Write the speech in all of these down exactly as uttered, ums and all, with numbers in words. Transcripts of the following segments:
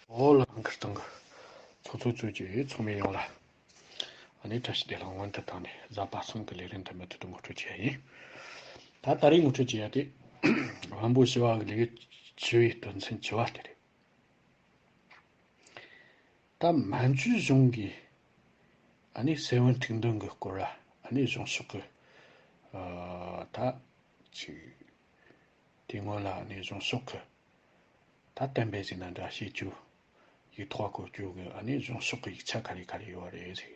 ཨོ་ལ་ཁང་ཁུར་སྟེང་གི་ཚོགས་གཙོ་གཙོས་ཀྱི་ཚོགས་མི་ཡོངས་ལ། ཨ་ནི་བཀྲ་ཤིས་བདེ་ལེགས་སྔོན་དུ་བཏང་ནས་གཟའ་པ་སངས་ཀྱི་ལས་རིམ་དུ་མུ་མཐུད་དུ་ངོ་སྤྲོད་བྱེད་ཡ་ཡིན། ད་ད་རེས་ངོ་སྤྲོད་བྱེད་ཡ་དེ་བོན་པོ་ཞི་བ་གི་ལེའུ་བཅུ་བའི་དོན་ཚན་བཅུ་བ་དེ་རེད། ད་མན་ཇུ་གཞུང་གིས་ཨ་ནི་སེ་བན་ཁྲི་འདོན་གྱི་སྐོར་ལ་ཨ་ནི་གཞུང་ཕྱོགས་ཀྱི་ཨ་ད་ཅིག་དེ་སྔོན་ལ་ཨ་ནི་གཞུང་ཕྱོགས་ཀྱི་ད་གཏན་འབེབས་ཟིན་ན་འདྲ་བྱེད་རྒྱུ་ཡིག་ཐོག་བཀོད་རྒྱུ་གི་ཨ་ནི་གཞུང་ཕྱོགས་ཀྱི་ཡིག་ཆ་ག་རེ་ག་རེ་ཡོད་རེད་ཟེར།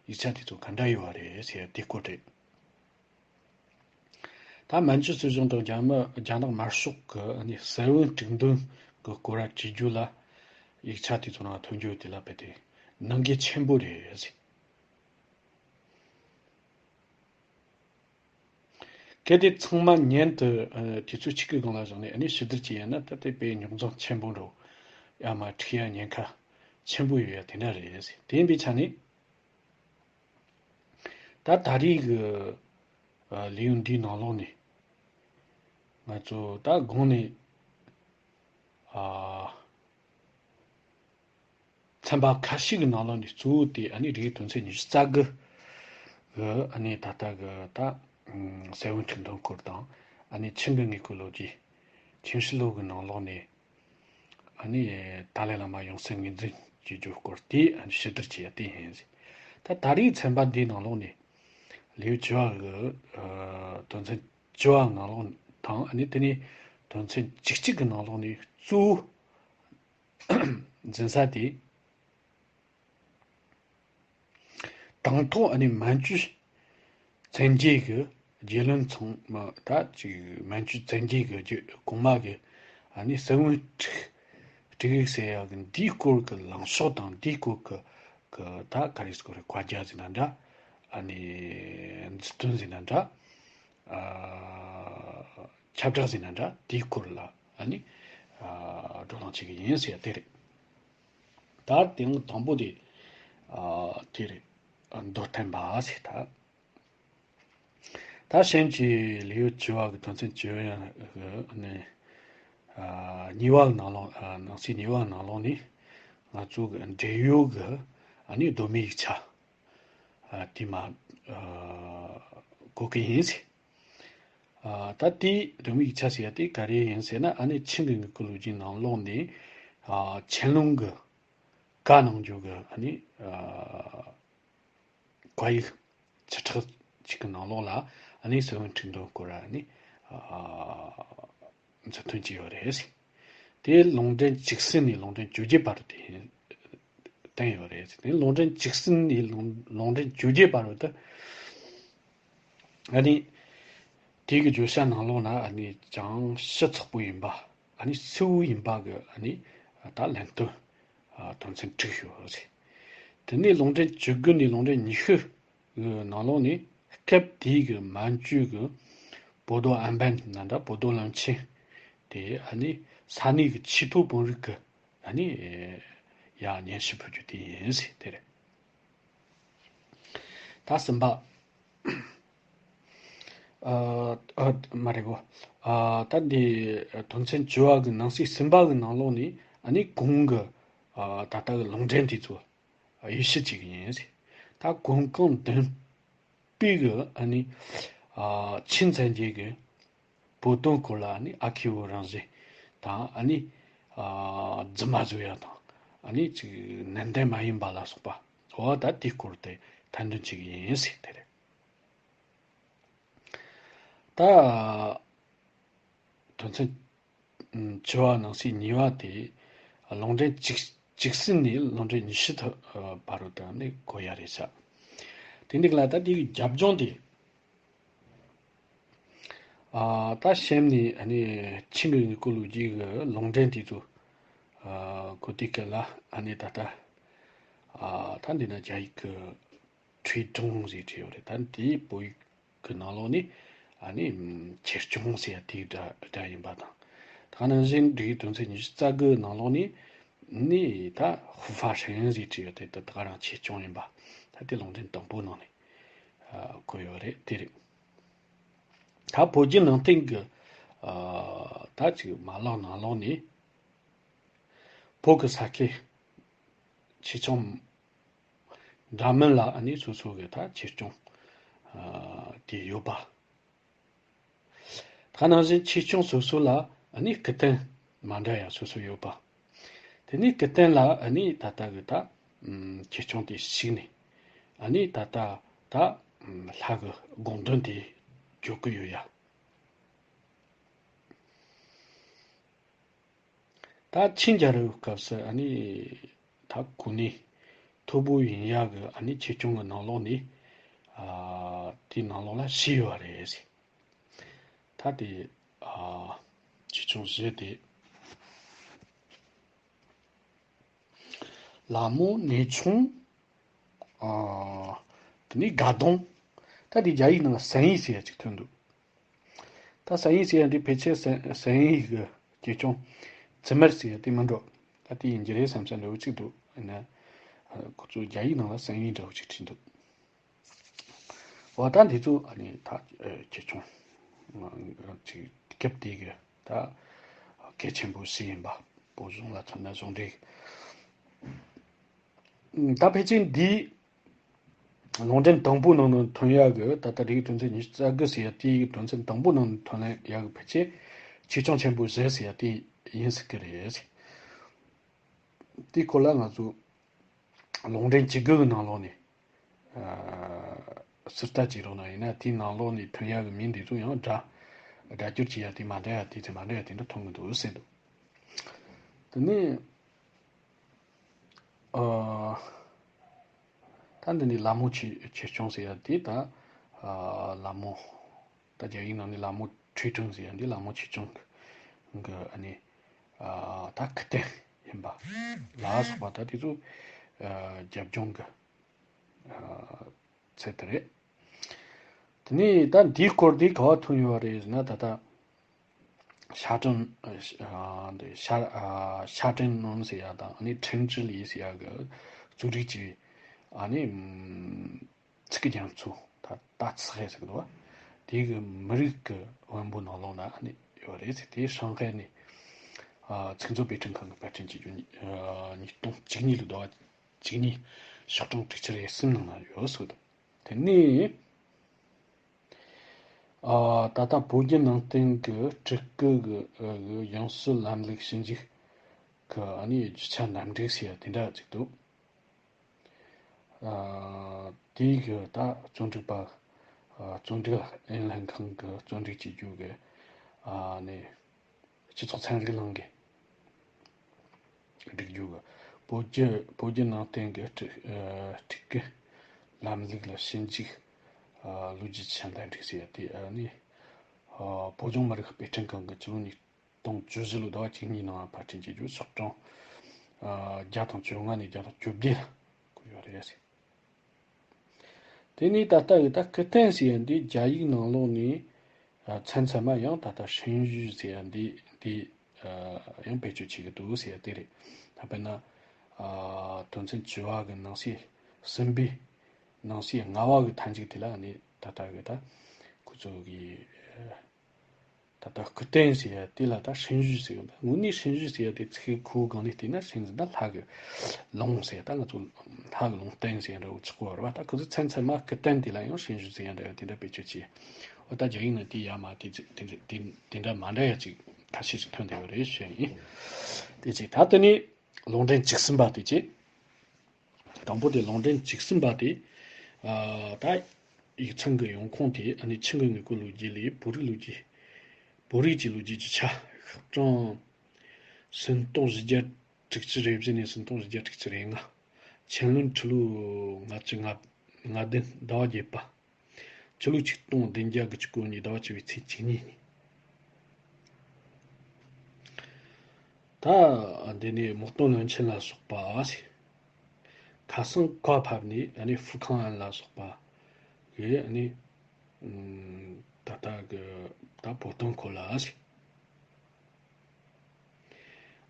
ཡིག་ཆ་དེ་ཚོ་ག་འདྲ་ཡོད་རེད་ཟེར་དེ་སྐོར་རེད། ད་མན་ཇུ་སྲིད་གཞུང་དང་རྒྱ་མི་རྒྱ་ནག་དམར་ཤོག་གི་ཨ་ནི་སེ་བན་ཁྲི་འདོན་གྱི་སྐོར་ར་བྲིས་རྒྱུ་ལ་ཡིག་ཆ་དེ་ཚོ་ནང་ཐོན་རྒྱུ་དེ་ལ་དཔེ་དེ་ནང་འགལ་ཆེན་པོ་རེད་ཟེར། གལ་ཏེ་ཚང་མ་ཉན་དུ་ཨ་དུས་ཚོད་གཅིག་གི་སྒང་ལ་བཞག་ནས་ཨ་ནི་ཞིབ་བསྡུར་བྱས་ཡིན་ན་ད་ལྟའི་དཔེ་རྙོག་འཛིང་ཆེན་པོ་འགྲོ་ཡ་མ་འཁྲིད་ཡ་ཉེན་ཁ་ཆེན་པོ་ཡོད་ཡ་དེ་འདྲ་རེད། དེ་ཡིན་པའི་ཆ་ནས་ད་ད་རེས་ཀྱི་ཨ་ལེའུ་འདིའི་ནང་ལོགས་ནས་ང་ཚོ་ད་དགོངས་ནས་ཨ། ཚན་པ་ཁ་ཤས་ཀྱི་ནང་ལོགས་ནས་གཙོ་བོ་དེ་ཨ་ནི་རིགས་དོན་ཚན་ཉི་ཤུ་རྩ་དགུ་གི་ཨ་ནི་ད་ལྟ་གི་ད་སེ་བན་ཁྲི་འདོན་སྐོར་དང་ཨ་ནི་ཆིང་གི་དངོས་པོའི་ལོ་རྒྱུས་ཆིང་ཧྲི་ལོ་གི་ནང་ལོགས་ནས་ཨ་ནི་ཏཱ་ལའི་བླ་མ་ཡང་སྲིད་ངོས་འཛིན་བྱེད་རྒྱུའི་སྐོར་དེ་ཨ་ནི་ཞིབ་བསྡུར་བྱས་ཡ་དེ་ཡིན། ད་ད་རེས་ཚན་པ་འདིའི་ནང་ལོགས་ནས་ལེའུ་བཅུ་བ་གི་དོན་ཚན་བཅུ་བ་ནང་ལོགས་དང་ཨ་ནི་དེ་ནས་དོན་ཚན་བཅུ་གཅིག་གི་ནང་ལོགས་ནས་གཙོ་བོ་འཛིན་ས་དེ། དང་ཐོག་ཨ་ནི་མན་ཇུ་བཙན་རྒྱལ་གྱི་རྒྱལ་བློན་ཚང་མ་ད་ཅིག་མན་ཇུ་བཙན་རྒྱལ་གྱི་རྒྱུ་གོང་མ་གི་ཨ་ནི་སེ་བན་ཁྲི་ཁྲི་གིག་ཟེར་ཡག་གི་འདིའི་སྐོར་གྱི་ལངས་ཕྱོགས་དང་འདིའི་སྐོར་གྱི་གི་ད་ག་རེ་སྐོར་རེ་བཀའ་རྒྱ་ཟེར་ན་འདྲ། ཨ་ནི་མཛུབ་སྟོན་ཟེར་ན་འདྲ། ཨ། ཁྱབ་བསྒྲགས་ཟེར་ན་འདྲ་དེའི་སྐོར་ལ་ཨ་ནི་ཨ་བགྲོ་གླེང་བྱེད་ཀྱི་ཡིན་ཟེར་དེ་རེད། ད་དེ་རིང་དང་པོ་དེ་ཨ་དེ་རེད། ཨ་མདོ་བསྟན་པ་ཟེར་ད། ད་གཤམ་གྱི་ལེའུ་བཅུ་བ་གི་དོན་ཚན་བཅུ་བ་ནི་ཨ་གཉིས་པ་ནང་ལོགས་ཨ་ནང་གསེས་གཉིས་པ་ནང་ལོགས་ནི་ང་ཚོ་གི་འབྲེལ་ཡོད་གི་ཨ་ནི་གདོད་མའི་ཡིག་ཆ། ཨ་དེ་མ་ཨ་གོ་གི་ཡིན་ཟེར། ཨ་ད་དེའི་གདོད་མའི་ཡིག་ཆ་ཟེར་ཡ་དེ་ག་རེ་ཡིན་ཟེར་ན་ཨ་ནི་ཆིང་གི་དངོས་པོའི་ལོ་རྒྱུས་ནང་ལོགས་ནས་ཨ་ཆན་ལུང་གི་བཀའ་གནང་རྒྱུ་གི་ཨ་ནི་ཨ་བཀའ་ཡིག་བཅུ་ཕྲག་གཅིག་གི་ནང་ལོགས་ལ་ཨ་ནི་སེ་བན་ཁྲི་འདོན་སྐོར་ཨ་ནི་ཨ་མཛུབ་སྟོན་བྱས་ཡོད་རེད། དེ་ལུང་འདྲེན་བཅུ་གསུམ་ནས་ལུང་འདྲེན་བཅོ་བརྒྱད་བར་དུ་དེ་བསྟན་ཡོད་རེད། དེ་ལུང་འདྲེན་བཅུ་གསུམ་ནས་ལུང་ལུང་འདྲེན་བཅོ་བརྒྱད་བར་དུ་ཨ་ནི་དེ་གི་བརྗོད་བྱ་ནང་ལོགས་ན་ཨ་ནི་ཅང་ཞིབ་ཚགས་པོ་ཡིན་པ་ཨ་ནི་གསལ་བོ་ཡིན་པ་གི་ཨ་ནི་ད་ལན་སྟོན་དོན་ཚན་དྲུག་ཡོད་རེད། དེ་ནས་ལུང་འདྲེན་བཅུ་དགུ་ནས་ལུང་འདྲེན་ཉི་ཤུ་གི་ནང་ལོགས་ནས་སྐབས་དེའི་གི་མན་ཇུ་གི་པོ་ཏོ་ཨན་པན་ན་འདྲ་པོ་ཏོ་བློན་ཆེན་དེ་ཨ་ནི་ས་གནས་ཀྱི་ཆེས་མཐོའི་དཔོན་རིགས་ཀྱི་ཨ་ནི་ཡ་སྙན་ཞུ་ཕུལ་རྒྱུ་དེ་ཡིན་ཟེར་དེ་རེད། ད་གསུམ་པ། ཨ་ཨ་མ་རེད་གོ། ཨ་ད་འདི་དོན་ཚན་བཅུ་བ་གི་ནང་གསེས་གསུམ་པ་གི་ནང་ལོགས་ནས་ཨ་ནི་གོང་གི་ཨ་ད་ལྟ་གི་ལུང་འདྲེན་དེ་ཚོ་ཡིད་ཆེས་བྱེད་ཀྱི་ཡིན། ད་གོང་གང་ལྡན་པའི་གི་ཨ་ནི་ཨ་ཆིང་བཙན་རྒྱལ་གི་བོད་དོན་སྐོར་ལ་ཨ་ནི་ཨ་ཁེ་བོ་རང་བཞིན་དང་ཨ་ནི་ཨ་རྫུན་མ་བཟོ་ཡ་དང་ཨ་ནི་ཅིག་ནན་ཏན་མ་ཡིན་པ་ལ་སོགས་པ་འོ་ད་དེའི་སྐོར་དེ་ཐེར་འདོན་བྱེད་ཀྱི་ཡིན་ཟེར་དེ་རེད། ད་དོན་ཚན་བཅུ་བ་ནང་གསེས་གཉིས་པ་དེ་ལུང་འདྲེན་བཅུ་བཅུ་གསུམ་ནས་ལུང་འདྲེན་ཉི་ཤུ་ཐོག་བར་དུ་དང་ནི་གོ་ཡ་རེད་ཤག་དེ་འདི་ལ་ད་དེའི་རྒྱབ་ལྗོངས་དེ་ཨ་ད་གཤམ་ནས་ཨ་ནི་ཆིང་གི་དངོས་པོའི་ལོ་རྒྱུས་ཀྱི་ལུང་འདྲེན་དེ་ཚོ་ཨ་གོ་དུས་སྐབས་ལ་ཨ་ནི་ད་ལྟ་ཨ་ད་འདི་ན་རྒྱ་ཡིག་གི་ཁྲུའི་ཀྲུང་ཟེར་བྲིས་ཡོད་རེད། ད་དེའི་བོད་ཡིག་གི་ནང་ལོགས་ནས་ཨ་ནི་ཆེ་ཆུང་ཟེར་ཡ་དེའི་སྒྲ་སྒྲ་ཡིན་པ་དང་། ད་ག་ནང་བཞིན་འབྲི་ཡིག་དོན་ཚན་ཉི་ཤུ་རྩ་དགུ་ནང་ལོགས་ནས་ནི་ད་ཧུ་ཧྥ་ཧྲེང་ཟེར་བྲིས་ཡོད་དེ་ད་ད་ག་རང་ཆེ་ཆུང་ཡིན་པ་ད་དེ་ལུང་འདྲེན་དང་པོ་ནང་ནས་ཨ་བཀོད་ཡོད་རེད། དེ་རེད། ད་བོད་བརྒྱུད་ནང་བསྟན་གྱི་ཨ་ད་ཅིག་མ་ལག་ནང་ལོགས་ནས། བོད་ཀྱི་ས་ཁུལ་ཆེ་ཆུང་འདྲ་མིན་ལ་ཨ་ནི་སོ་སོ་གི་ད་ཆེ་ཆུང་ཨ་དེ་ཡོད་པ། ད་ནང་བཞིན་ཆེ་ཆུང་སོ་སོ་ལ་ཨ་ནི་སྐུ་རྟེན་མ་འདྲ་ཡ་སོ་སོ་ཡོད་པ། དེ་ནས་སྐུ་རྟེན་ལ་ཨ་ནི་ད་ལྟ་གི་ད་ཨམ་ཆེ་ཆུང་དེ་ཞིག་ནས་ཨ་ནི་ད་ལྟ་ད་ཨམ་ལྷ་གི་དགོངས་དོན་དེ་བརྗོད་གི་ཡོད་ཡ། ད་ཆོས་རྒྱལ་རབས་སྐབས་སུ་ཨ་ནི་ད་གོ་གནས་མཐོ་པོ་ཡིན་ཡག་གི་ཨ་ནི་ཆེ་ཆུང་གི་ནང་ལོགས་ནས་ཨ་དེའི་ནང་ལོགས་ལ་བཞི་ཡོད་རེད་ཟེར། ད་དེ་ཨ་ཆེ་ཆུང་བཞི་དེ་ལ་མོ་གནས་ཆུང་ཨ་དེ་ནས་དགའ་གདོང་། ད་དེ་རྒྱ་ཡིག་ནང་ལ་བསམ་ཡས་ཟེར་ཡ་ཅིག་ཐོན་འདུག་ད་བསམ་ཡས་ཟེར་ཡ་འདི་ཕལ་ཆེར་བསམ་བསམ་ཡས་ཀྱི་ཆེ་ཆུང་བཙུན་མར་ཟེར་ཡ་དེ་མིན་འགྲོ། ད་དེ་ཡིན་གྱི་རེད་བསམ་ས་འདྲ་བོ་ཅིག་འདུག་ཡིན་ན་ཁོ་ཚོ་རྒྱ་ཡིག་ནང་ལ་བསམ་ཡས་འདྲ་བོ་ཅིག་བྲིས་འདུག་འོ་ད་འདི་ཚོ་ཨ་ནི་ད་ཆེ་ཆུང་ཅིག་སྐབས་དེ་གི་ད་གལ་ཆེན་པོ་ཞིག་ཡིན་པ། བོད་གཞུང་ལ་མཚོན་ན་གཞུང་འབྲེལ། ད་ཕལ་ཆེར་འདིའི་ལུང་འདྲེན་དང་པོའི་ནང་ནས་ཐོན་ཡག་གི་ད་ལྟ་རིགས་དོན་ཚན་ཉི་ཤུ་རྩ་དགུ་ཟེར་ཡ་དེའི་དོན་ཚན་དང་པོའི་ནང་ནས་ཐོན་ཡག་གི་ཕལ་ཆེར་ཆེ་ཆུང་ཆེན་པོ་བཞི་ཟེར་ཡ་དེ་ཡིན་སྲིད་ཀྱི་རེད། དེའི་སྐོར་ལ་ང་ཚོ་ལུང་འདྲེན་བཅུ་དགུ་གི་ནང་ལོགས་ནས་ཨ་ཟུར་ལྟ་བྱེད་རོགས་གནང་། ཡིན་ན་དེའི་ནང་ལོགས་ནས་ཐོན་ཡག་གི་མིང་འདི་ཚོ་ཡང་སྒྲ་སྒྲ་སྒྱུར་བྱེད་ཡ་དེ་མ་འདྲ་ཡ་དེ་ཚོ་མ་འདྲ་ཡ་དེ་འདྲ་མཐོང་གི་འདུག་ཟེར་འདུག་དེ་ནས་ཨ་ད་འདི་ནས་ལ་མོ་ཆེ་ཆེ་ཆུང་ཟེར་ཡ་དེ་ད་ཨ་ལ་མོ་ད་རྒྱ་ཡིག་ནང་ནས་ལ་མོ་ཁྲུའི་ཀྲུང་ཟེར་ཡ་འདི་ལ་མོ་ཆེ་ཆུང་གི་ཨ་ནི་ཨ་ད་སྐུ་རྟེན་ཡིན་པ་ལ་སོགས་པ་ད་དེ་ཚོ་ཨ་རྒྱབ་ལྗོངས་ཀྱི་ཨ་ཚད་དེ་རེད། དེ་ནས་ད་འདིའི་སྐོར་འདི་ག་བ་ཐོན་ཡོད་རེད་ཟེར་ན། ད་ལྟ་ཤ་ཀྲན་ཨ་འདི་ཤ་ཨ་ཤ་ཀྲན་ནོན་ཟེར་ཡ་དང་ཨ་ནི་ཁྲིན་ཀྲི་ལི་ཟེར་ཡ་གི་གཙོ་རིག་གི་ཨ་ནི་ཚིག་གི་རྒྱ་མཚོ་ད་ད་ཚིག་ཧེ་ཟེར་གི་འདུག་བ། དེ་གི་མི་རིགས་ཀྱི་བོན་པོ་ནང་ལོགས་ན་ཨ་ནི་ཡོད་རེད་ཟེར། དེ་ཧྲང་ཧའེ་ནས་ཨ་ཚིག་མཛོད་པེ་ཀྲིན་ཁང་གི་པར་སྐྲུན་བྱེད་རྒྱུ་ཨ་ཉིས་སྟོང་བཅུ་གཉིས་ལོ་ཟླ་བ་བཅུ་གཉིས་ཤོག་གྲངས་དྲུག་ཅུ་རེ་གསུམ་ནང་ན་ཡོད་ཟེར་གི་འདུག་དེ་ནས་ཨ་ད་ལྟ་བོད་བརྒྱུད་ནང་བསྟན་གྱི་སྤྲུལ་སྐུ་གི་ཨ་གི་ཡང་སྲིད་ལམ་ལུགས་ཞིབ་འཇུག་གི་ཨ་ནི་རྒྱུ་ཆ་འདེམས་སྒྲིག་ཟེར་ཡ་དེ་འདྲ་ཅིག་འདུག་ཨ་དེའི་གི་ད་བརྩོན་འགྲུས་པ་ཨ་བརྩོན་འགྲུས་ཨེ་ལྷན་ཁང་གི་བརྩོན་འགྲུས་བྱེད་རྒྱུ་གི་ཨ་ནི་སྤྱི་ཚོགས་ཚན་རིག་ལྷན་གི་སྒྲིག་རྒྱུ་གི་བོད་བརྒྱུད་བོད་བརྒྱུད་ནང་བསྟན་གི་སྤྲུལ་ཨ་སྤྲུལ་སྐུ་ལམ་ལུགས་ལ་ཞིབ་འཇུག་ཨ་ལོ་རྒྱུས་ཆ་འདེམས་སྒྲིག་ཟེར་ཡ་དེ་ཨ་ནི་ཨ་བོད་ལྗོངས་མི་རིགས་དཔེ་སྐྲུན་ཁང་གི་སྤྱི་ལོ་ཉིས་སྟོང་བཅུ་བཞི་ལོ་ཟླ་བ་བཅུ་གཉིས་ནང་ཕར་འཁྲིད་བྱེད་རྒྱུ་ཤོག་གྲངས་ཨ་བརྒྱ་དང་བཅོ་ལྔ་ནས་བརྒྱ་དང་བཅོ་བརྒྱད་ལ་བཀོད་ཡོད་རེད། དེ་ནས་ད་ལྟ་ཡི་ད་སྐུ་རྟེན་ཟེར་ཡ་འདི་རྒྱ་ཡིག་ནང་ལོགས་ནས་ཨ་མཚན་ཚད་མ་ཡང་ད་ལྟ་ཧྲིན་ཞུ་ཟེར་ཡ་འདི་འདི་ཨ་ཡང་བེད་སྤྱོད་བྱེད་ཀྱི་འདུག་ཟེར་ཡ་དེ་རེད། ད་དཔེར་ན་ཨ་དོན་ཚན་བཅུ་བ་གི་ནང་གསེས་གསུམ་པའི་ནང་གསེས་ལྔ་བ་གི་མཐའ་མཇུག་དེ་ལ་ནི་ད་ལྟ་གི་ད་ཁོ་ཚོ་གི་ཨ། ད་ལྟ་སྐུ་རྟེན་ཟེར་ཡ་དེ་ལ་ད་ཧྲིན་ཞུ་ཟེར་ཡོད། དངོས་གནས་ཧྲིན་ཞུ་ཟེར་ཡ་དེ་ཚིག་ཁོའི་སྒང་ནས་བལྟས་ན་ཧྲིན་ཟེར་ན་ལྷ་གི་ལུང་ཟེར་ཡ། ད་ང་ཚོ་ལྷ་གི་ལུང་བསྟན་ཟེར་ཡ་འདྲ་བོ་ཆགས་ཀྱི་ཡོད་རེད་བ། ད་ཁོ་ཚོ་མཚན་ཚད་མ་སྐུ་རྟེན་དེ་ལ་ཡང་ཧྲིན་ཞུ་ཟེར་ཡ་འདྲ་བ་དེ་འདྲ་བེད་སྤྱོད་བྱས། འོ་ད་རྒྱ་ཡིག་ནང་དེ་ཡ་མ་དེ་ཚིག་དེ་འདྲ་དེ་དེ་འདྲ་མ་འདྲ་ཡ་ཅིག་ཁ་ཤས་ཤིག་ཐོན་བསྡད་ཡོད་རེད་ཞུ་ཡ་ཡིན། དེ་ཅིག་ད་དེ་ནས་ལུང་འདྲེན་བཅུ་གསུམ་པ་དེ་ཅིག་དང་པོ་དེ་ལུང་འདྲེན་བཅུ་གསུམ་པ་དེ། ཨ་ད་ཡིག་ཚང་གི་ཡོང་ཁུངས་དེ་ཨ་ནི་ཆིང་གི་དངོས་པོའི་ལོ་རྒྱུས་ལས་བོད་རིགས་ལོ་རྒྱུས། བོད་རིགས་ཀྱི་ལོ་རྒྱུས་ཀྱི་ཆ་ཤོག་གྲངས་སུམ་སྟོང་བཞི་བརྒྱ་དྲུག་ཅུ་རེ་བཞི་ནས་སུམ་སྟོང་བཞི་བརྒྱ་དྲུག་ཅུ་རེ་ལྔ། ཆན་ལུན་ཁྲི་ལོ་ལྔ་བཅུ་ང་ལྔ་བདུན་ཟླ་བ་བརྒྱད་པ། ཕྱི་ལོ་ཆིག་སྟོང་བདུན་བརྒྱ་དགུ་བཅུ་གོ་གཉིས་ཟླ་བ་བཅུ་པའི་ཚེས་བཅུ་གཉིས་ཉིན། ད་འདི་ནས་དམག་དོན་བློན་ཆེན་ལ་སོགས་པ། ཁ་སང་བཀའ་ཕབ་ནས་ཨ་ནི་ཧྥུ་ཁང་ཨན་ལ་སོགས་པ་གིས་ཨ་ནི་ད་ལྟ་གི་ད་བོད་དོན་སྐོར་ལ།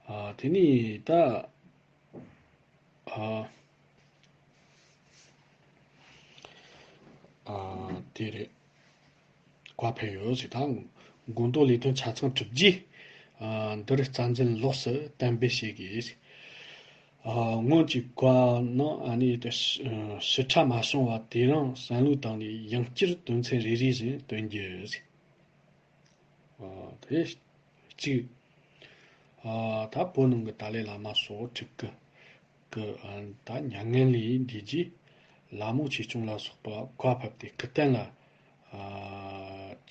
ཨ་དེ་ནས་ད་ཨ་ཨ་དེ་རེད། བཀའ་ཕེབས་ཡོད་ཟེར་དང་། མགོན་པོ་ལས་དོན་ཆ་ཚང་གྲུབ་རྗེས་ཨ་འདིར་རྩ་འཛིན་ལོགས་སུ་གཏན་འབེབས་བྱེད་དགོས། ཨ། སྔོན་གྱི་བཀའ་ནང་ཨ་ནི་དེ་ཞི་ཨ་ཞིབ་ཕྲ་མ་བྱུང་བ་དེ་རང་བསམ་བློ་བཏང་ནས་ཡང་བསྐྱར་དོན་ཚན་རེ་རེ་བཞིན་སྟོན་རྒྱུ་ཟེར། ཨ། དེ་གཅིག་ཨ། ད་བོད་ནང་གི་ཏཱ་ལའི་བླ་མ་སོགས་ཕྲུ་གུ་གི་ཨ་ད་མྱ་ངན་ལས་འདས་རྗེས་ལ་མོ་ཆོས་སྐྱོང་ལ་སོགས་པ་བཀའ་ཕབ་སྟེ་སྐུ་རྟེན་ལ་ཨ་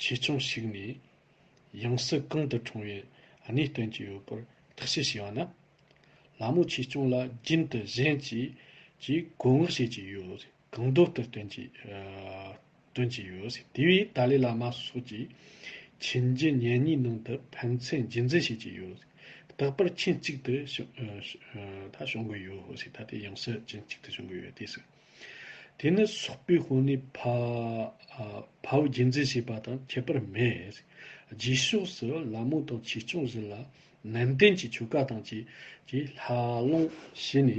ཆོས་སྐྱོང་བཞུགས་ནས། ཡང་སྲིད་གང་དུ་འཁྲུངས་པའི་གནས་སྟོན་གྱི་ཡོད་པར་བརྟག་དཔྱད་བྱས་པ་ན། ལ་མོ་ཆོས་སྐྱོང་ལ་རྒྱུན་དུ་གཞན་གྱིས་ཀྱིས་བཀོད་མངགས་བྱེད་ཀྱི་ཡོད། གང་འདོད་དུ་སྟོན་གྱི་ཨ་སྟོན་གྱི་ཡོད། དེ་བས་ཏཱ་ལའི་བླ་མ་སོགས་ཀྱིས་ཆོས་འབྱུང་གཉེན་ཉེའི་ནང་དུ་ཕན་ཚུན་རྒྱུན་འཛིན་བྱེད་ཀྱི་ཡོད། རྟག་པར་ཁྱིམ་གཅིག་ཏུ་བྱུང་ཨ་ད་བྱུང་གི་ཡོད་ཟེར། ད་དེ་ཡང་སྲིད་ཁྱིམ་གཅིག་ཏུ་བྱུང་གི་ཡོད་དེ་ཟེར། དེ་ནི་སོག་པོའི་དཔོན་གནས་ཕ་ཨ་ཕའུ་རྒྱུད་འཛིན་བྱས་པ་དང་ཁྱད་པར་མེད། རྗེས་ཕྱོགས་སུ་ལ་མོ་དང་ཆོས་སྐྱོང་བཞི་ལ་ནན་ཏན་གྱི་ཆོ་ག་དང་བཅས་ཀྱི་ལྷ་ལུང་བྱས་ནས་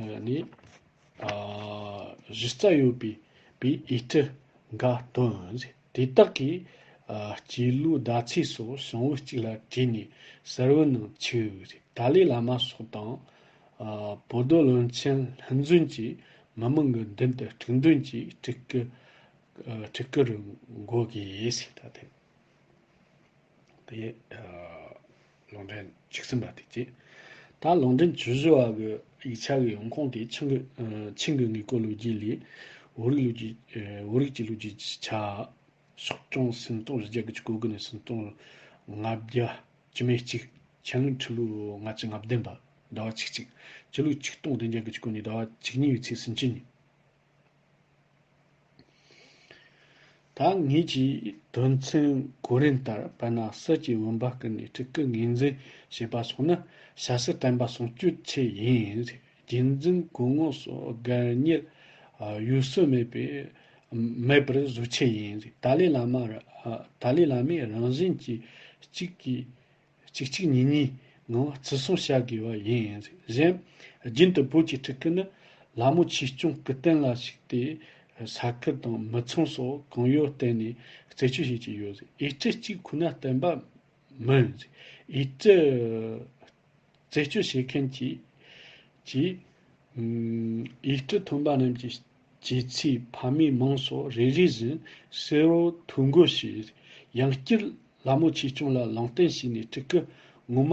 ཨ་ནི་ཨ་གཞི་རྩ་ཡོད་པའི་པའི་ཡིག་ཁྲི་འགའ་བཏོན། དེ་དག་གིས་ཨ་སྐྱེས་ལོའི་ཟླ་ཚེས་སོགས་བྱང་བུ་གཅིག་ལ་བྲིས་ནས་གསལ་བུ་ནང་ཆུད། ཏཱ་ལའི་བླ་མ་སོགས་དང་། ཨ་བོད་རྡོར་བློན་ཆེན་ལྷུན་འཛོམས་ཀྱིས་མི་མང་གི་མདུན་དུ་དཀྲུག་འདོན་གྱིས་སྤྲུལ་སྐུ་ཨ་སྤྲུལ་སྐུ་རུ་འགོད་དགོས་ཟེར། ད་ཐེངས་དེ་ཨ་ལུང་འདྲེན་བཅུ་གསུམ་པ་དེ་བྱས། ད་ལུང་འདྲེན་བཅུ་བཞི་བ་གི་ཡིག་ཆ་གི་ཡོང་ཁུངས་དེ་ཆིང་གི་ཨ་ཆིང་གི་དངོས་པོ་ལོ་རྒྱུས་ལས་བོད་རིགས་ལོ་རྒྱུས་ཨ་བོད་རིགས་ཀྱི་ལོ་རྒྱུས་ཀྱི་ཆ། སོག་གྲངས་སུམ་སྟོང་བཞི་བརྒྱ་དགུ་བཅུ་གོ་དགུ་ནས་སུམ་སྟོང་ལྔ་བརྒྱ་བཅུ་མེད་གཅིག་ཆན་ལུགས་ཁྲི་ལོ་ལྔ་བཅུ་ང་བདུན་པ་ཟླ་བ་ཆིག་གཅིག་ཆི་ལོ་ཆིག་སྟོང་བདུན་བརྒྱ་དགུ་བཅུ་གོ་གཉིས་ཟླ་བ་བཅུ་གཉིས་པའི་ཚེས་སུམ་ཅུ་ཉིན། ད་ངེད་ཀྱིས་དོན་ཚན་གོ་རིམ་ལྟར་དཔེར་ན་ཟིལ་གྱིས་བུམ་པ་བསྐུལ་ནས་སྤྲུལ་སྐུ་ངོས་འཛིན་བྱེད་པ་སོགས་ནི་བྱ་སྤྱོད་བསྟན་པ་སྲུང་སྐྱོབ་ཆེད་ཡིན། རྒྱུད་འཛིན་གོ་ངོ་སོགས་སྒེར་གཉེར་ཡུལ་སྲོལ་མེད་པའི་མེད་པར་བཟོ་ཆེད་ཡིན། ཏཱ་ལའི་བླ་མ་ཏཱ་ལའི་བླ་མས་རང་བཞིན་གྱིས་གཅིག་གིས་གཅིག་གཅིག་གཉིས་གཉིས་ངང་བརྩི་སྲུང་བྱ་དགོས་པ་ཡིན། གཞན་རྒྱུན་དུ་བོད་ཀྱི་སྤྲུལ་སྐུ་ནི་ལ་མོ་ཆོས་སྐྱོང་སྐུ་རྟེན་ལ་ཞུགས་ཏེ་ས་ཁུལ་དང་མི་ཚང་སོགས་གང་ཡོད་བསྟན་ནས་རྩད་གཅོད་བྱེད་ཀྱི་ཡོད། ཡིག་ཁྲི་གཅིག་ཁོ་ན་བསྟན་པ་མིན། ཡིག་ཁྲི་རྩད་གཅོད་བྱེད་མཁན་གྱིས་ཀྱིས་ཡིག་ཁྲི་ཐོན་པ་རྣམས་ཀྱི་སྐྱེས་ཚེས་ཕ་མའི་མིང་སོགས་རེ་རེ་བཞིན་གསལ་བོ་ཐོ་འགོད་བྱས། ཡང་བསྐྱར་ལ་མོ་ཆོས་སྐྱོང་ལ་ལུང་བསྟན་བྱས་ནས་སྤྲུལ་སྐུ་ངོ་མ་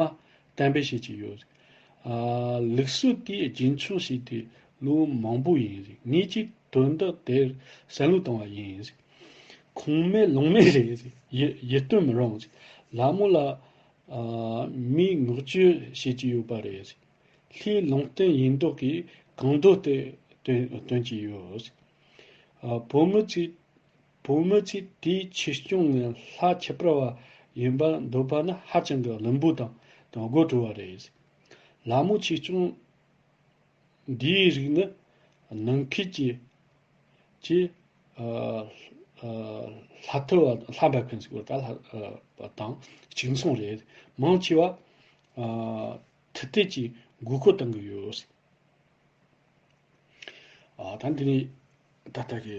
གཏན་འབེབས་བྱེད་ཀྱི་ཡོད། ཨ་ལུགས་སྲོལ་དེ་རྒྱུན་འཁྱོངས་བྱས་ཏེ་ལོ་མང་པོ་ཡིན། ངེད་ཀྱིས་དོན་དག་དེར་བསམ་བློ་བཏང་བ་ཡིན། ཁུངས་མེད་ལུང་མེད་རེད། ཡིད་ཡིད་རྟོན་མི་རུང་། ལ་མོ་ལ་ཨ་མིས་བསྔགས་བརྗོད་བྱེད་ཀྱི་ཡོད་པ་རེད། ལྷའི་ལུང་བསྟན་ཡིན་མདོག་གིས་གང་འདོད་དུ་སྟོན་སྟོན་གྱི་ཡོད། ཨ་བོད་མི་ཚོས་བོད་མི་ཚོས་དེའི་ཆོས་སྐྱོང་ངི་ལྷ་ཁྱད་པར་བ་ཡིན་པར་འདོད་པ་ནི་ཧ་ཅང་གི་བླུན་པོ་དང་དང་དགོད་བྲོ་བ་རེད། ལ་མོ་ཆོས་སྐྱོང་འདིའི་རིགས་ནི་ནང་ཁུལ་གྱི་ཀྱི་ཨ་ཨ་ལྷ་ཐུ་བ་ལྷ་འབབ་མཁན་ཟེར་བ་ད་ལྷ་ཨ་དང་གཅིག་མཚུངས་རེད། མང་ཆེ་བ་ཨ་ཐུ་ཏེ་གྱི་མགོ་སྐོར་བཏང་གི་ཡོད། ཨ་ད་འདི་ནི་ད་ལྟ་གི་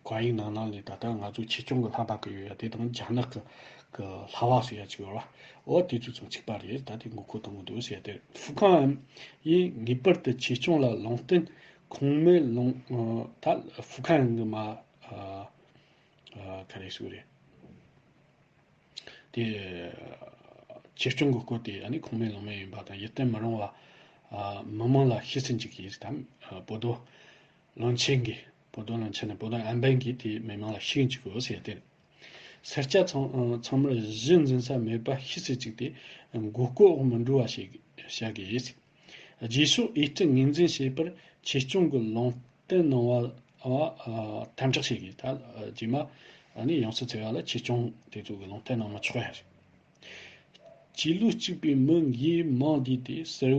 བཀའ་ཡིག་ནང་ནང་ལས་ད་ལྟ་ང་ཚོ་ཆོས་སྐྱོང་གི་ལྷ་འབབ་གི་ཡོད་ཡ་དེ་དང་རྒྱ་ནག་གི་གི་ལྷ་བ་ཟེར་ཡ་ཅིག་ཡོད་ར། འོ་དེ་ཚོ་ཚང་གཅིག་པ་རེད། ད་དེ་མགོ་སྐོར་བཏང་གི་འདུག་ཟེར་ཡ་དེ་རེད། ཧྥུ་ཁང་ཡིས་ངེས་པར་དུ་ཆོས་སྐྱོང་ལ་ལུང་བསྟན་ཁུངས་མེད་ལུང་ད་ཧྥུ་ཁང་གི་མ་ཨ་ཨ་ག་རེ་ཟེར་རེད། དེ་ཆོས་སྐྱོང་གི་སྐོར་དེ་ཨ་ནི་ཁུངས་མེད་ལུང་མེད་ཡིན་པ་དང་ཡིད་བརྟན་མི་རུང་བ་ཨ་མི་མང་ལ་ཤེས་སུ་འཇུག་གི་ཡིན་དམ། ཨ་བོ་དོ་བློན་ཆེན་གྱིས་བོ་དོ་བློན་ཆེན་ནི་བོ་དོ་ཨན་པན་གྱིས་དེ་མི་མང་ལ་ཤེས་འཇུག་དགོས་ཟེར་ཏེ། སེར་སྐྱ་ཚང་ཚང་མར་གཞི་འཛིན་ས་མེད་པ་ཤེས་སུ་བཅུག་སྟེ་མགོ་སྐོར་འོག་མི་འགྲོ་བ་བྱེད་བྱ་དགོས། རྗེས་ཕྱོགས་ཡིད་བརྟན་ངོས་འཛིན་བྱེད་པར་ཆོས་སྐྱོང་གི་ལུང་བསྟན་གནང་བ་བ་ཨ་དམ་དྲག་བྱེད་དགོས། ད་རྗེས་མ་ཨ་ནི་ཡང་སྲིད་འཚོལ་བ་ལ་ཆོས་སྐྱོང་དེ་ཚོ་གི་ལུང་བསྟན་གནང་མི་ཆོག་ཡ་རེད། སྐྱེས་ལོ་གཅིག་པའི་མི་འགའི་མིང་བསྡུས་ཏེ་གསལ་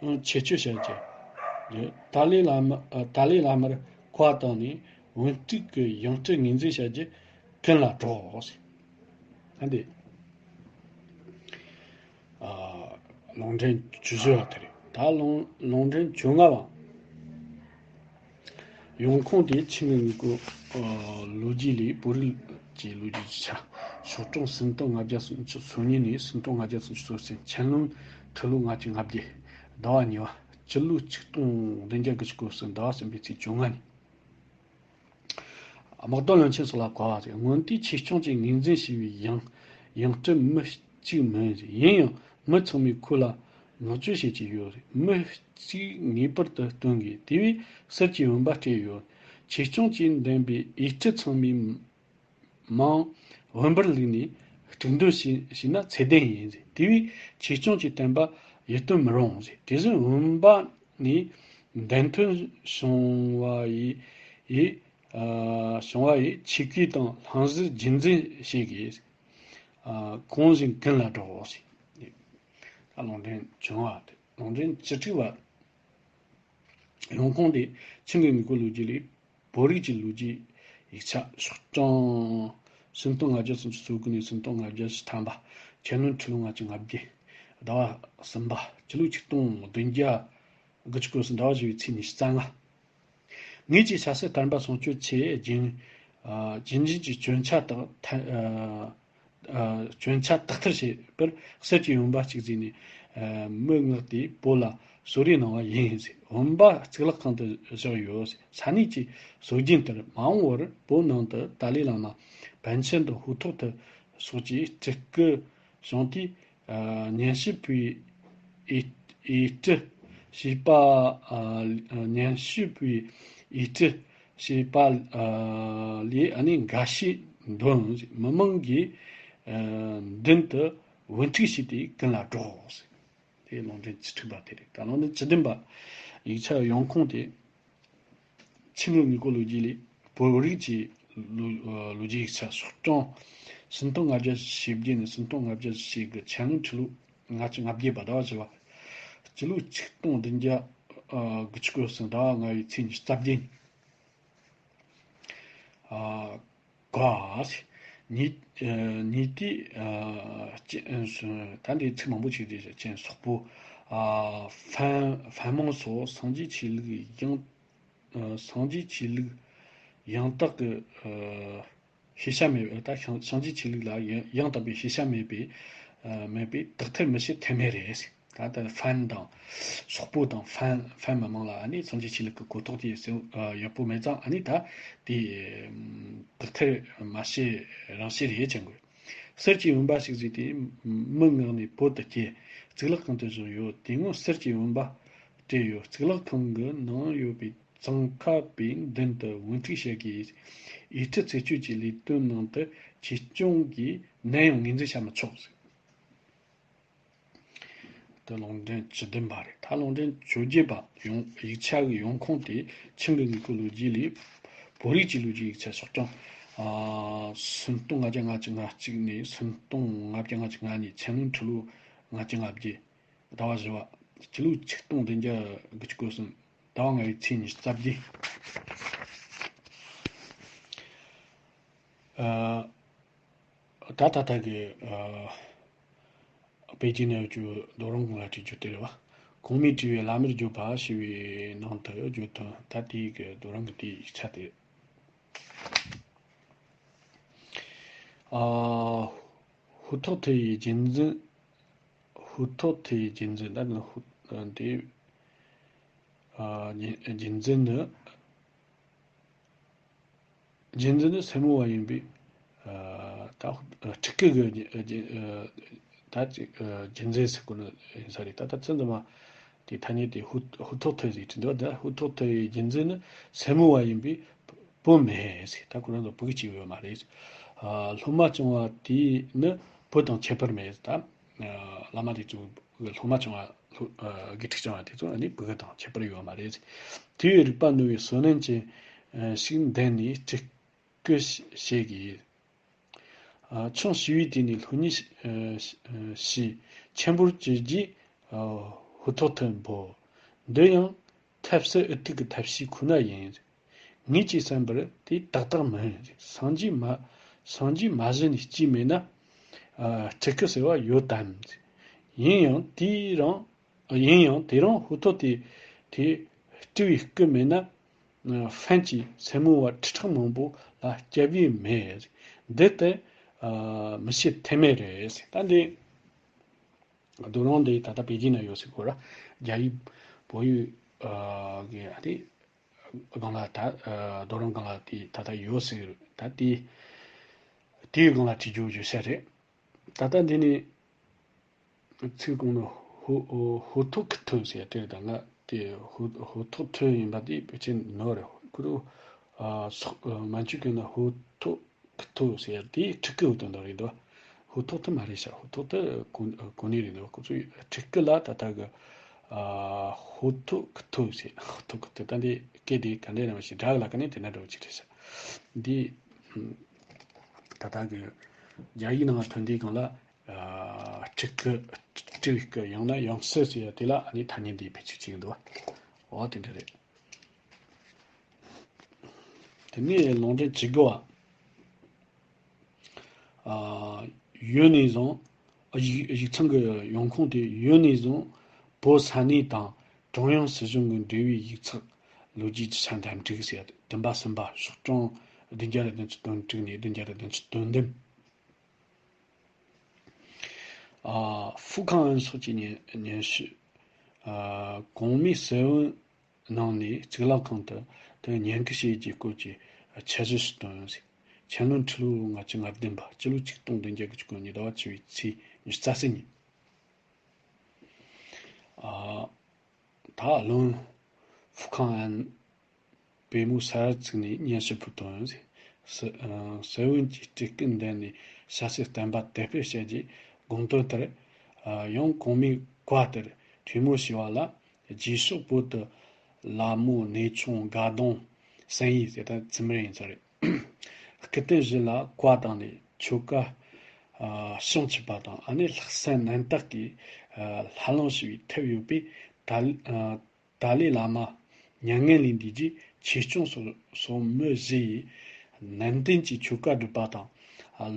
བོ་ཆེད་སྤྱོད་བྱ་རྒྱུ། ཏཱ་ལའི་བླ་མ་ཨ་ཏཱ་ལའི་བླ་མར་བཀའ་བཏང་ནས་བུ་ཕྲུག་གི་ཡང་སྤྲུལ་ངོས་འཛིན་བྱ་རྒྱུ་ཀུན་ལ་སྒྲོགས། ཨ་འདི། ཨ་ལུང་འདྲེན་བཅུ་བཞི་བ་དེ་རེད། ད་ལུང་ལུང་འདྲེན་བཅོ་ལྔ་བ། ཡོང་ཁུངས་དེ་ཆིང་གི་དངོས་པོ་ཨ་ལོ་རྒྱུས་ལས་བོད་རིགས་ཀྱི་ལོ་རྒྱུས་ཀྱི་ཆ། ཕྱོགས་སྐྱོང་སུམ་སྟོང་ལྔ་བརྒྱ་སུམ་ཅུ་སོ་གཉིས་ནས་སུམ་སྟོང་ལྔ་བརྒྱ་སུམ་ཅུ་སོ་གསུམ། མཆན་ལུང་ཁྲི་ལོ་ལྔ་བཅུ་ང་བརྒྱད། ཟླ་བ་གཉིས་པ། སྤྱི་ལོ་ཆིག་སྟོང་བདུན་བརྒྱ་དགུ་བཅུ་གོ་གསུམ། ཟླ་བ་གསུམ་པའི་ཚེས་བཅོ་ལྔ་ཉིན། དམག་དོན་བློན་ཆེན་སོགས་ལ་བཀའ་ཕབ་ཟིན། སྔོན་དུས་ཆོས་སྐྱོང་གིས་ངོས་འཛིན་བྱས་པའི་ཡང་ཡང་སྤྲུལ་མི་གཅིག་མིན། ཡིན་ཡང་མི་ཚང་མས་ཁོ་ལ་བསྔགས་བརྗོད་བྱེད་ཀྱི་ཡོད། མི་གཅིག་ངེས་པར་དུ་སྟོན་དགོས། དེ་བས་གསེར་གྱི་བུམ་པ་སྤྲད་ཡོད། ཆོས་སྐྱོང་གིས་འདེམས་པའི་ཡུལ་སྤྲུལ་ཚང་མའི་མིང་བུམ་པར་བླུགས་ནས་དཀྲུག་འདོན་བྱས་བྱས་ན་ཚད་ལྡན་ཡིན། དེ་བས་ཆོས་སྐྱོང་གི་བསྟན་པ་ཡིད་རྟོན་མི་རུང་། དེ་བཞིན་བུམ་པ་ནས་འདེམས་ཐོན་བྱུང་བ་ཡི་ཡི་ཨ་བྱུང་བ་ཡི་ཆོས་གོས་དང་བླངས་གཟིར་རྒྱུན་འཛིན་བྱེད་དགོས། ཨ་གོང་བཞིན་ཀུན་ལ་སྒྲོགས། ད་ལུང་འདྲེན་བཅོ་ལྔ་པ་དེ། ལུང་འདྲེན་བཅུ་དྲུག་པ། ཡོང་ཁུངས་དེ་ཆིང་གི་དངོས་པོ་ལོ་རྒྱུས་ལས། བོད་རིགས་ཀྱི་ལོ་རྒྱུས་ཡིག་ཆ་ཕྱོགས་སྐྱོང་། སུམ་སྟོང་ལྔ་བརྒྱ་སུམ་ཅུ་སོ་དགུ་ནས་སུམ་སྟོང་ལྔ་བརྒྱ་ཐམ་པ། མཆན་ལུང་ཁྲི་ལོ་ལྔ་བཅུ་ང་བརྒྱད། ཟླ་བ་གསུམ་པ། སྤྱི་ལོ་ཆིག་སྟོང་བདུན་བརྒྱ་དགུ་བཅུ་གོ་གསུམ། ཟླ་བ་བཞི་པའི་ཚེས་ཉི་ཤུ་རྩ་ལྔ། ངེད་ཀྱི་ཆབ་སྲིད་བསྟན་པ་སྲུང་སྐྱོབ་ཆེད་རྒྱུན་ཨ་རྒྱུན་འཛིན་གྱི་སྐྱོན་ཆ་དག་ཐ་ཨ་ཨ་སྐྱོན་ཆ་དག་ཐེར་བྱེད་པར་གསེར་གྱི་བུམ་པ་གཅིག་བརྩིས་ནས་ཨ་མི་མངགས་ཏེ་བོད་ལ་གསོལ་རས་གནང་བ་ཡིན། བུམ་པ་གཙུག་ལག་ཁང་དུ་བཞག་ཡོད། ས་གནས་ཀྱི་སྲོལ་རྒྱུན་ལྟར་མ་འོངས་པར་བོད་ནང་དུ་ཏཱ་ལའི་བླ་མ་པཎ་ཆེན་དང་ཧུའུ་ཐོག་ཐུ་སོགས་ཀྱིས་སྤྲུལ་སྐུ་བྱུང་སྟེ། ཨ་སྙན་ཞུ་པའི་ཡིག་ཡིག་སྤྲུལ་བྱས་པ། ཨ་སྙན་ཞུ་པའི་ཡིག་སྤྲུལ་བྱས་པ་ཨ་ལས་ཨ་ནི་འགའ་ཤས་འདོན། མི་མང་གིས་ཨ་མདུན་དུ་འབོད་འཁྲིད་བྱས་ཏེ་ཀུན་ལ་སྒྲོགས། དེ་ལུང་འདྲེན་བཅུ་དྲུག་པ་དེ་རེད། ད་ལུང་འདྲེན་བཅུ་བདུན་པ། ཡིག་ཆ་ཡོང་ཁུངས་དེ། ཆིང་གི་དངོས་པོ་ལོ་རྒྱུས་ལས། བོད་རིགས་ཀྱི་ལོ་ལོ་རྒྱུས་ཡིག་ཆ་ཕྱོགས་སྐྱོང་། སུམ་སྟོང་ལྔ་བརྒྱ་ཞེ་བརྒྱད་ནས་སུམ་སྟོང་ལྔ་བརྒྱ་ཞེ་དགུ། མཆན་ལུང་ཁྲི་ལོ་ལྔ་བཅུ་ང་བརྒྱད་པ། ཟླ་བ་བཞི་པ། སྤྱི་ལོ་ཆིག་སྟོང་བདུན་བརྒྱ་དགུ་བཅུ་གོ་གསུམ། ཟླ་བ་ལྔ་པའི་ཚེས་ཉི་ཤུ་རྩ་བརྒྱད་ཉིན། ཨ་ག་ཉིད་ཨ་ཉིད་དེ་ཨ་ཅེ་ཨ་ད་འདི་ཚིག་མང་པོ་ཅིག་རེད། ཅན་སོག་པོ། ཨ་ཧྥན་ཧྥན་མང་སོགས་སངས་རྒྱས་ཆོས་ལུགས་ཡང་ཨ་སངས་རྒྱས་ཆོས་ལུགས་ཡང་དག་གི་ཨ་ཤེས་བྱ་མེད་པའི། ད་སངས་སངས་རྒྱས་ཆོས་ལུགས་ལ་ཡང་ཡང་དག་པའི་ཤེས་བྱ་མེད་པའི་ཨ་མེད་པའི་དག་ཐེར་མི་བྱེད་ཐབས་མེད་རེད། ད་ལྟ་ཧྥན་དང་སོག་པོ་དང་ཧྥན་ཧྥན་མི་མང་ལ་ཨ་ནི་སངས་རྒྱས་ཆོས་ལུགས་ཀྱི་གོ་རྟོགས་དེ་ཟེར་ཨ་ཡག་པོ་མེད་ཙང་། ཨ་ནི་ད་དེ་དག་ཐེར་མ་བྱེད་རང་བྱེད་རེད་ཅན་དགོས། གསེར་གྱི་བུམ་པ་ཞིག་བཟོས་ཏེ་མི་མངགས་ནས་བོད་དུ་སྐྱེལ། གཙུག་ལག་ཁང་དུ་བཞག་ཡོད། དེ་སྔོན་གསེར་གྱི་བུམ་པ་སྤྲད་ཡོད། གཙུག་ལག་ཁང་གི་ནང་ཡོད་པའི་གཙང་ཁ་པའི་མདུན་དུ་འབོད་འཁྲིད་བྱེད་དགོས། ཡིག་སྤྲུལ་ཚེས་གཅོད་ཀྱི་ལས་དོན་ནང་དུ་ཆོས་སྐྱོང་གིས་ནམ་ཡང་ངོས་འཛིན་བྱ་མི་ཆོག་ཟེར། དེ་ལུང་འདྲེན་བཅུ་བདུན་པ་རེད། ད་ལུང་འདྲེན་བཅོ་བརྒྱད་པ། ཡོང་ཡིག་ཆ་གི་ཡོང་ཁུངས་དེ་ཆིང་གི་དངོས་པོ་ལོ་རྒྱུས་ལས། བོད་རིགས་ཀྱི་ལོ་རྒྱུས་ཡིག་ཆ་ཕྱོགས་སྐྱོང་། ཨ་སུམ་སྟོང་ལྔ་བརྒྱ་ང་གཅིག་ང་གཅིག་ནས་སུམ་སྟོང་ལྔ་བརྒྱ་ང་གཅིག་ང་གཉིས། མཆན་ལུང་ཁྲི་ལོ་ལྔ་བརྒྱ་ང་བརྒྱད། ཟླ་བ་བཞི་པ། སྤྱི་ལོ་ཆིག་སྟོང་བདུན་བརྒྱ་དགུ་བཅུ་གོ་གསུམ། ཟླ་བ་ལྔ་པའི་ཚེས་ཉི་ཤུ་རྩ་བརྒྱད། ཨ་ད་ད་ལྟ་གི་ཨ་པེ་ཅིན་ནས་བརྗོད་རྡོ་རིང་གུང་ལ་བྲིས་རྒྱུ་དེ་རེད་བ། གོང་མས་བྲིས་པའི་བླ་མར་བརྗོད་པ་ཞེས་པའི་ནང་དུ་བརྗོད་དོན། ད་དེའི་གི་རྡོ་རིང་གི་དེའི་ཡིག་ཆ་དེ། ཨ་ཧུ་ཐོག་ཐེ་ཡི་རྒྱུན་འཛིན། ཧུ་ཐོག་ཐེ་ཡི་རྒྱུན་འཛིན། ད་ནི་ཧུ་འདི་ཨ་རྒྱུན་རྒྱུན་འཛིན་ནི། རྒྱུན་འཛིན་ནི་སེར་མོ་བ་ཡིན་པས། ཨ་ད་ཕྲུ་གུ་གི་རྒྱུ་རྒྱུ་ཨ་ད་ཅིག་ཨ་རྒྱུན་འཛིན་ཟེར་གོ་ནི་ཡིན་ས་རེད། ད་ད་ཚོད་འཛིན་མ་དེ་ཐ་སྙད་དེ་ཧུ་ཧུ་ཐོག་ཐེ་ཟེར་གྱི་འདུག་ད་ཧུ་ཐོག་ཐེ་ཡི་རྒྱུན་འཛིན་ནི་སེར་མོ་བ་ཡིན་པས་བུ་མེད་ཟེར། ད་ཁོ་རང་ཚོ་བུ་གཅིག་ཡོད་མ་རེད། ཨ་སློབ་མ་སྐྱོང་བ་དེས་ནི་བུ་དང་ཁྱད་པར་མེད། ད་ཨ་བླ་མ་དེ་ཚོ་སློབ་མ་སྐྱོང་བ་སློབ་ཨ་དགེ་ཕྲུག་སྐྱོང་བ་དེ་ཚོ་ནི་བུ་དང་ཁྱད་པར་ཡོད་མ་རེད། དེ་བས་རིག་པ་རྣོ་བའི་བསོད་ནམས་ཅན་ཞིག་འདེམས་ནས་སྤྲུལ་སྐུ་བྱེད་དགོས། ཨ་ཆུང་ཞི་བའི་དུས་ནས་སློབ་གཉེར་ཞུས། ཆེན་པོར་གྱུར་རྗེས་ཧུ་ཐོག་ཐུ་འབོད། འདི་ཡང་ཐབས་སུ་ཨུ་ཐུག་གི་ཐབས་ཤེས་ཁོ་ན་ཡིན། ངེད་ཀྱིས་བསམ་པར་དེ་ཏག་ཏག་མིན། སངས་རྒྱས་མ་སངས་རྒྱས་མ་གཞི་ནས་སྐྱེས་མེད་ན། ཨ་སྤྲུལ་སྐུ་ཟེར་བ་ཡོད་དམ། ཡིན་ཡང་དེའི་རང་ཡིན་ཡང་དེ་རིང་ཧུ་ཐོག་ཐེ་དེ་སྤྲུལ་བའི་སྐུ་མེད་ན། ཧྥན་གྱི་སེར་མོ་བ་ཁྲི་ཕྲག་མང་པོ་ལ་སྐྱབས་ཡུལ་མེད། འདི་ལྟར་ ཨ་མི་བྱེད་ཐབས་མེད་རེད་ཟེར། ད་འདི་རྡོ་རིང་འདི་ད་ལྟ་པེ་ཅིན་ན་ཡོད་ཟེར་གོ་ར། རྒྱ་ཡིག་བོད་ཡིག་ཨ་གི་ཨ་དེ་སྒང་ལ་ད་ཨ་རྡོ་རིང་སྒང་ལ་དེ་ད་ལྟ་ཡོད་ཟེར། ད་དེ་དེའི་སྒང་ལ་བྲིས་རྒྱུ་བརྗོད་བྱ་རེད། ད་ལྟ་འདི་ནི་ཚིག་གོང་ནས་ཧོ་ཧོ་ཐོག་ཁི་ཐོག་ཟེར་དེ་ད་ང་དེ་ཧོ་ཧོ་ཐོག་ཐོག་ཡིན་པ་དེ་ཕལ་ཆེར་ནོར་རེད། ཁོ་རུ་ཨ་སོག་ཨ་མན་ཇུ་ཀུན་ན་ཧོ་ཐོག་ཁི་ཐོག་ཟེར་དེ་ཁྲི་སྐུ་དོན་དག་རེད་འདུག་ཧོ་ཐོག་ཐོག་མ་རེད་ཤག་ཧོ་ཐོག་ཐོག་གོ་གོ་ནི་རེད་འདུག་ཁོ་ཚོའི་ཁྲི་སྐུ་ལ་ད་ལྟ་གི་ཨ་ཧོ་ཐོག་ཁི་ཐོག་ཟེར། ཧོ་ཐོག་ཁི་ཐོག་ད་འདི་སྐད་དེ་ག་འདྲ་ཡིན་པ་ཞིག་སྒྲ་གི་ལ་ཀ་ནས་དེ་འདྲ་འདྲ་བོ་ཅིག་རེད་ཤག་འདི་ད་ལྟ་གི་རྒྱ་ཡིག་ནང་ཐོན་དུས་སྒང་ལ། ཨ་སྤྲུལ་སྐུ། སྤྲུལ་སྐུ་ཡང་ན་ཡང་སྲིད་ཟེར་ཡ་དེ་ལ་ཨ་ནི་ཐ་སྙད་འདི་ཕལ་ཆེར་བྱེད་ཀྱི་འདུག་འོ་དེ་འདྲ་རེད། དེ་ནས་ལུང་འདྲེན་བཅུ་དགུ་བ། ཨ་ཡོད་ནས་བཟུང་། ཡིག་ཡིག་ཚང་གི་ཡོང་ཁུངས་དེ་ཡོད་ནས་བཟུང་བོད་ས་གནས་དང་ཀྲུང་དབྱང་སྲིད་གཞུང་གི་འབྲེལ་བའི་ཡིག་ཚགས་ལོ་རྒྱུས་ཀྱི་ཆ་འདེམས་སྒྲིག་ཟེར་བདུན་པ་གསུམ་པ་ཤོག་གྲངས་བདུན་བརྒྱ་རེ་བདུན་ཅུ་དོན་དྲུག་ནས་བདུན་བརྒྱ་རེ་བདུན་ཅུ་དོན་བདུན། ཨ་ཧྥུ་ཁང་ཨན་སོགས་ཀྱི་སྙན་སྙན་ཞུ། ཨ་གོང་མའི་གསལ་བོའི་ནང་ནས་གཙུག་ལག་ཁང་དུ་དེ་ཉེན་ཁ་ཞེས་བརྗོད་སྐོར་གྱི་འཆར་གཞི་ཞིག་བཏོན་ཡོད་ཟེར། ཆན་ལུན་ཁྲི་ལོ་ལྔ་བཅུ་ང་བདུན་པ་སྤྱི་ལོ་ཆིག་སྟོང་བདུན་བརྒྱ་དགུ་བཅུ་གོ་གཉིས་ཟླ་བ་བཅུ་པའི་ཚེས་ཉི་ཤུ་རྩ་གསུམ་ཉིན། ཨ་ད་ལུང་ཧྥུ་ཁང་ཨན་པུས་མོ་ས་རར་བཙུགས་ནས་སྙན་ཞུ་ཕུལ་དོན། ས་ཨ་ས་བོན་གྱི་སྤྲུལ་སྐུ་མདུན་ནས་ཞལ་གསེར་བསྟན་པ་དར་སྤེལ་བྱ་རྒྱུའི་དགོངས་དོན་ལྟར། ཨ་ཡང་གོང་མའི་བཀའ་ལྟར་གྲོས་མོལ་བྱས་པ་ལ། རྗེས་ཕྱོགས་བོད་དུ་ལ་མོ་གནས་ཆུང་དགའ་གདོང་བསམ་ཡས་ཟེར་ད་ཙི་མིར་ཡིན་ས་རེད། སྐུ་རྟེན་བཞི་ལ་བཀའ་བཏང་ནས་ཆོ་ག་ཨ་བྱང་ཆུབ་པ་དང་ཨ་ནི་ལྷག་བསམ་རྣམ་དག་གིས་ཨ་ལྷ་ལུང་ཞུ་བའི་ཐབས་ཡོད་པས། ད་ཨ་ཏཱ་ལའི་བླ་མ་མྱ་ངན་ལས་འདས་རྗེས་ཆོས་སྐྱོང་སོགས་སོགས་མི་བཞི་ཡིས་ནན་ཏན་གྱིས་ཆོ་ག་སྒྲུབ་པ་དང་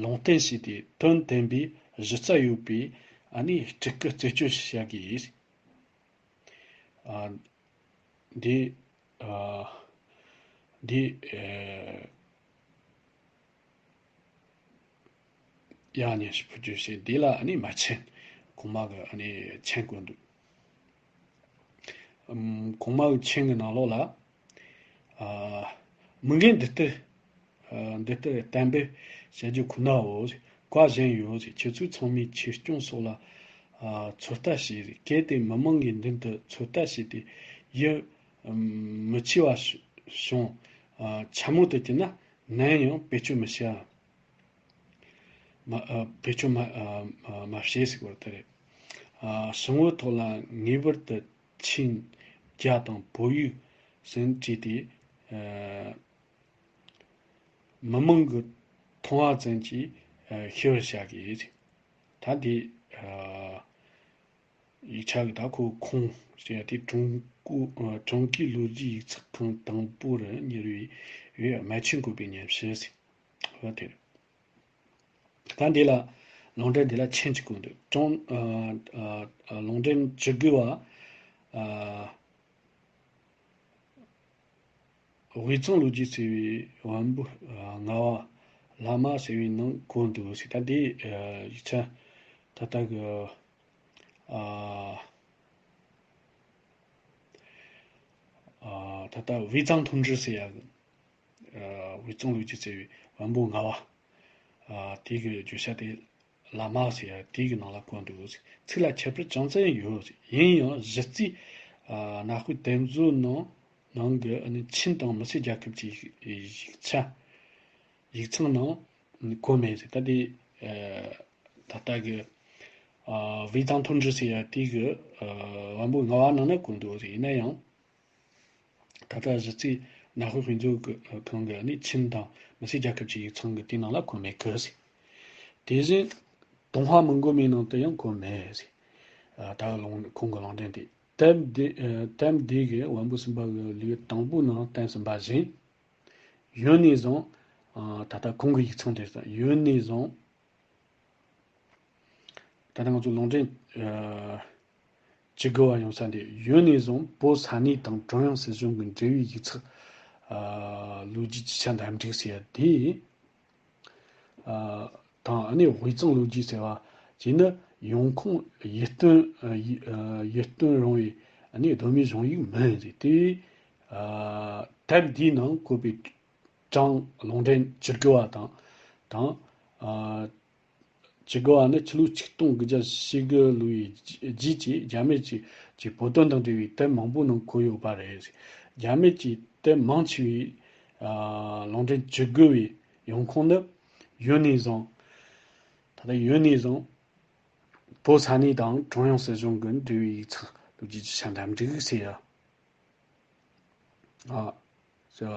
ལུང་བསྟན་བྱས་ཏེ་དོན་དམ་པའི་གཞི་རྩ་ཡོད་པའི་ཨ་ནི་སྤྲུལ་སྐུ་རྩད་གཅོད་བྱ་དགོས། ཨ་འདི་ཨ་འདི་ཨ། ཡང་སྙན་ཞུ་ཕུལ་རྒྱུ་ཞེས་འདི་ལ་ཨ་ནི་མ་མཆན་གོང་མ་གི་ཨ་ནི་མཆན་བཀོད་འདུག་ཨམ་གོང་མ་གི་མཆན་གི་ནང་ལོགས་ལ་ཨ་མི་འགན་འདི་ལྟར་ཨ་འདི་ལྟར་གཏན་འབེབས་བྱ་རྒྱུ་ཁོ་ནའོ། བཀའ་གཞན་ཡོད། ཁྱེད་ཚོས་ཚང་མས་ཆོས་སྐྱོང་སོགས་ལ་ཨ་ཚོད་ལྟ་བྱས། གལ་ཏེ་མི་མང་གི་མདུན་དུ་ཚོད་ལྟ་བྱས་ཏེ་ཡིད་མི་ཆེས་པ་བྱུང་། ཨ་འཕྱ་སྨོད་དུ་གྱུར་ན། ནམ་ཡང་བེད་སྤྱོད་མི་བྱ། མ་ཨ་བེད་སྤྱོད་མ་ཨ་ཨ་མ་བྱེད་ཟེར་བ་དེ་རེད། ཨ་གསང་བའི་ཐོག་ལ་ངེས་པར་དུ་མཆན་རྒྱ་དང་བོད་ཡིག་ཟིན་བྲིས་ཏེ། ཨ་མི་མང་གི་མཐོང་བ་ཙམ་གྱིས་ཨ་ཤེས་པར་བྱ་དགོས། ད་འདི་ཨ་ཡིག་ཆ་གི་ད་ཁོ་ཁུངས་ཟེར་ཡ་དེ་ཀྲུང་གོ་ཨ་ཀྲུང་གོའི་ལོ་རྒྱུས་ཡིག་ཚགས་ཁང་དང་པོ་རུ་གཉེར་བའི་བའི་རྨ་ཆུ་འགོ་པའི་ཉམས་ཞིབ་ཟེར་བ་དེ་རེད། ད་འདི་ལ་ལུང་འདྲེན་འདི་ལ་མཆན་གཅིག་བཀོད་འདུག་ཀྲུང་ཨ་ཨ་ཨ་ལུང་འདྲེན་བཅུ་དགུ་བ་ཨ། དབུས་གཙང་ལོ་རྒྱུས་ཟེར་བའི་བམ་པོད་ལྔ་བ་བླ་མ་ཟེར་བའི་ནང་བཀོད་འདུག་ཟེར། ད་འདི་ཡིག་ཆ་ད་ལྟ་གི་ཨ་ད་ལྟ་དབུས་གཙང་མཐོང་གྲོལ་ཟེར་ཡ་གི་དབུས་གཙང་ལོ་རྒྱུས་ཟེར་བའི་བམ་པོད་ལྔ་བ་དེ་གི་བརྗོད་བྱ་དེ། བླ་མ་ཟེར་ཡ་དེ་གི་ནང་ལ་བཀོད་འདུག་ཚིག་ལ་ཁྱད་པར་ཅུང་ཙམ་ཡོད། ཡིན་ཡང་གཞི་རྩའི་ཨ་ནང་དཔེ་དེ་ཚོའི་ནང་ནང་གི་ཨ་ནི་ཆིན་དང་མི་སེར་རྒྱལ་ཁབ་ཀྱི་ཡིག་ཆ་ཡིག་ཚང་ནང་བཀོད་མེད་ཟེར། ད་དེ་ཨ་ད་ལྟ་གི་ཨ་བི་ཏང་ཐོན་ཀྲི་ཟེར་ཡ་དེ་གི་ཨ་བམ་པོད་ལྔ་བ་ནང་ན་བཀོད་འདུག་ཡིན་ན་ཡང་། ད་ལྟ་གཞི་རྩའི་ནང་དཔེ་དཔེ་མཛོད་ཁང་གི་ནི་ཆིན་དང་མི་སེར་རྒྱལ་ཁབ་ཀྱི་ཡིག་ཚང་གི་དེའི་ནང་ལ་བཀོད་མེད་གི་ཟེར། དེ་བཞིན་ཏུན་ཧོང་མི་མགོ་མའི་ནང་དུ་ཡང་བཀོད་མེད་ཟེར། ཨ་ད་ལུང་ཁོང་གི་ལུང་འདྲེན་དེ། དེབ་འདི་ཨ་དེབ་འདི་གི་བམ་པོད་གསུམ་པ་གི་ལེའུ་དང་པོའི་ནང་གཏན་ཟིན་པ་བཞིན། ཡོད་ནས་བཟུང་ཨ་ད་ལྟ་ཁོང་གི་ཡིག་ཚང་དེ་ཡོད་ནས་བཟུང་། ད་ལྟ་ང་ཚོ་ལུང་འདྲེན་ཨ་བཅུ་དགུ་བ་ཡོང་ས་འདི་ཡོད་ནས་བཟུང་བོད་ས་གནས་དང་ཀྲུང་དབྱང་སྲིད་གཞུང་གི་འབྲེལ་བའི་ཡིག་ཚགས་ཨ་ལོ་རྒྱུས་ཀྱི་ཆ་འདེམས་སྒྲིག་ཟེར་ཡ་དེ་ཨ་ དང་ཨ་ནི་དབུས་གཙང་ལོ་རྒྱུས་ཟེར་བ་བྱས་ན་ཡོང་ཁུངས་ཡིད་རྟོན་ཡིད་རྟོན་རུང་བའི་ཨ་ནི་གདོད་མའི་གཞུང་ཡིག་མིན་ཟེར་དེ། དེབ་འདིའི་ནང་བཀོད་པའི་གྲངས་ལུང་འདྲེན་བཅུ་དགུ་བ་དང་དང་། བཅུ་དགུ་བ་ནི་ཕྱི་ལོ་ཆིག་སྟོང་དགུ་བརྒྱ་བཞི་དགུ་ལོའི་རྗེས་ཀྱི་རྒྱ་མི་གྱི་གྱི་བོད་དོན་དང་འབྲེལ་བའི་དེབ་མང་པོའི་ནང་བཀོད་ཡོད་པ་རེད། རྒྱ་མི་གྱི་དེབ་མང་ཆེ་བའི་ཨ་ལུང་འདྲེན་བཅུ་དགུ་བའི་ཡོང་ཁུངས་ནི་ཡོད་ནས་བཟུང་། ད་ལྟ་ཡོད་ནས་བཟུང་བོད་ས་གནས་དང་ཀྲུང་དབྱང་སྲིད་གཞུང་གི་འབྲེལ་བའི་ཡིག་ཚགས་ལོ་རྒྱུས་ཀྱི་ཆ་འདྲ་འགྲིག་ཟེར་ཡ། ཨ། ཟེར་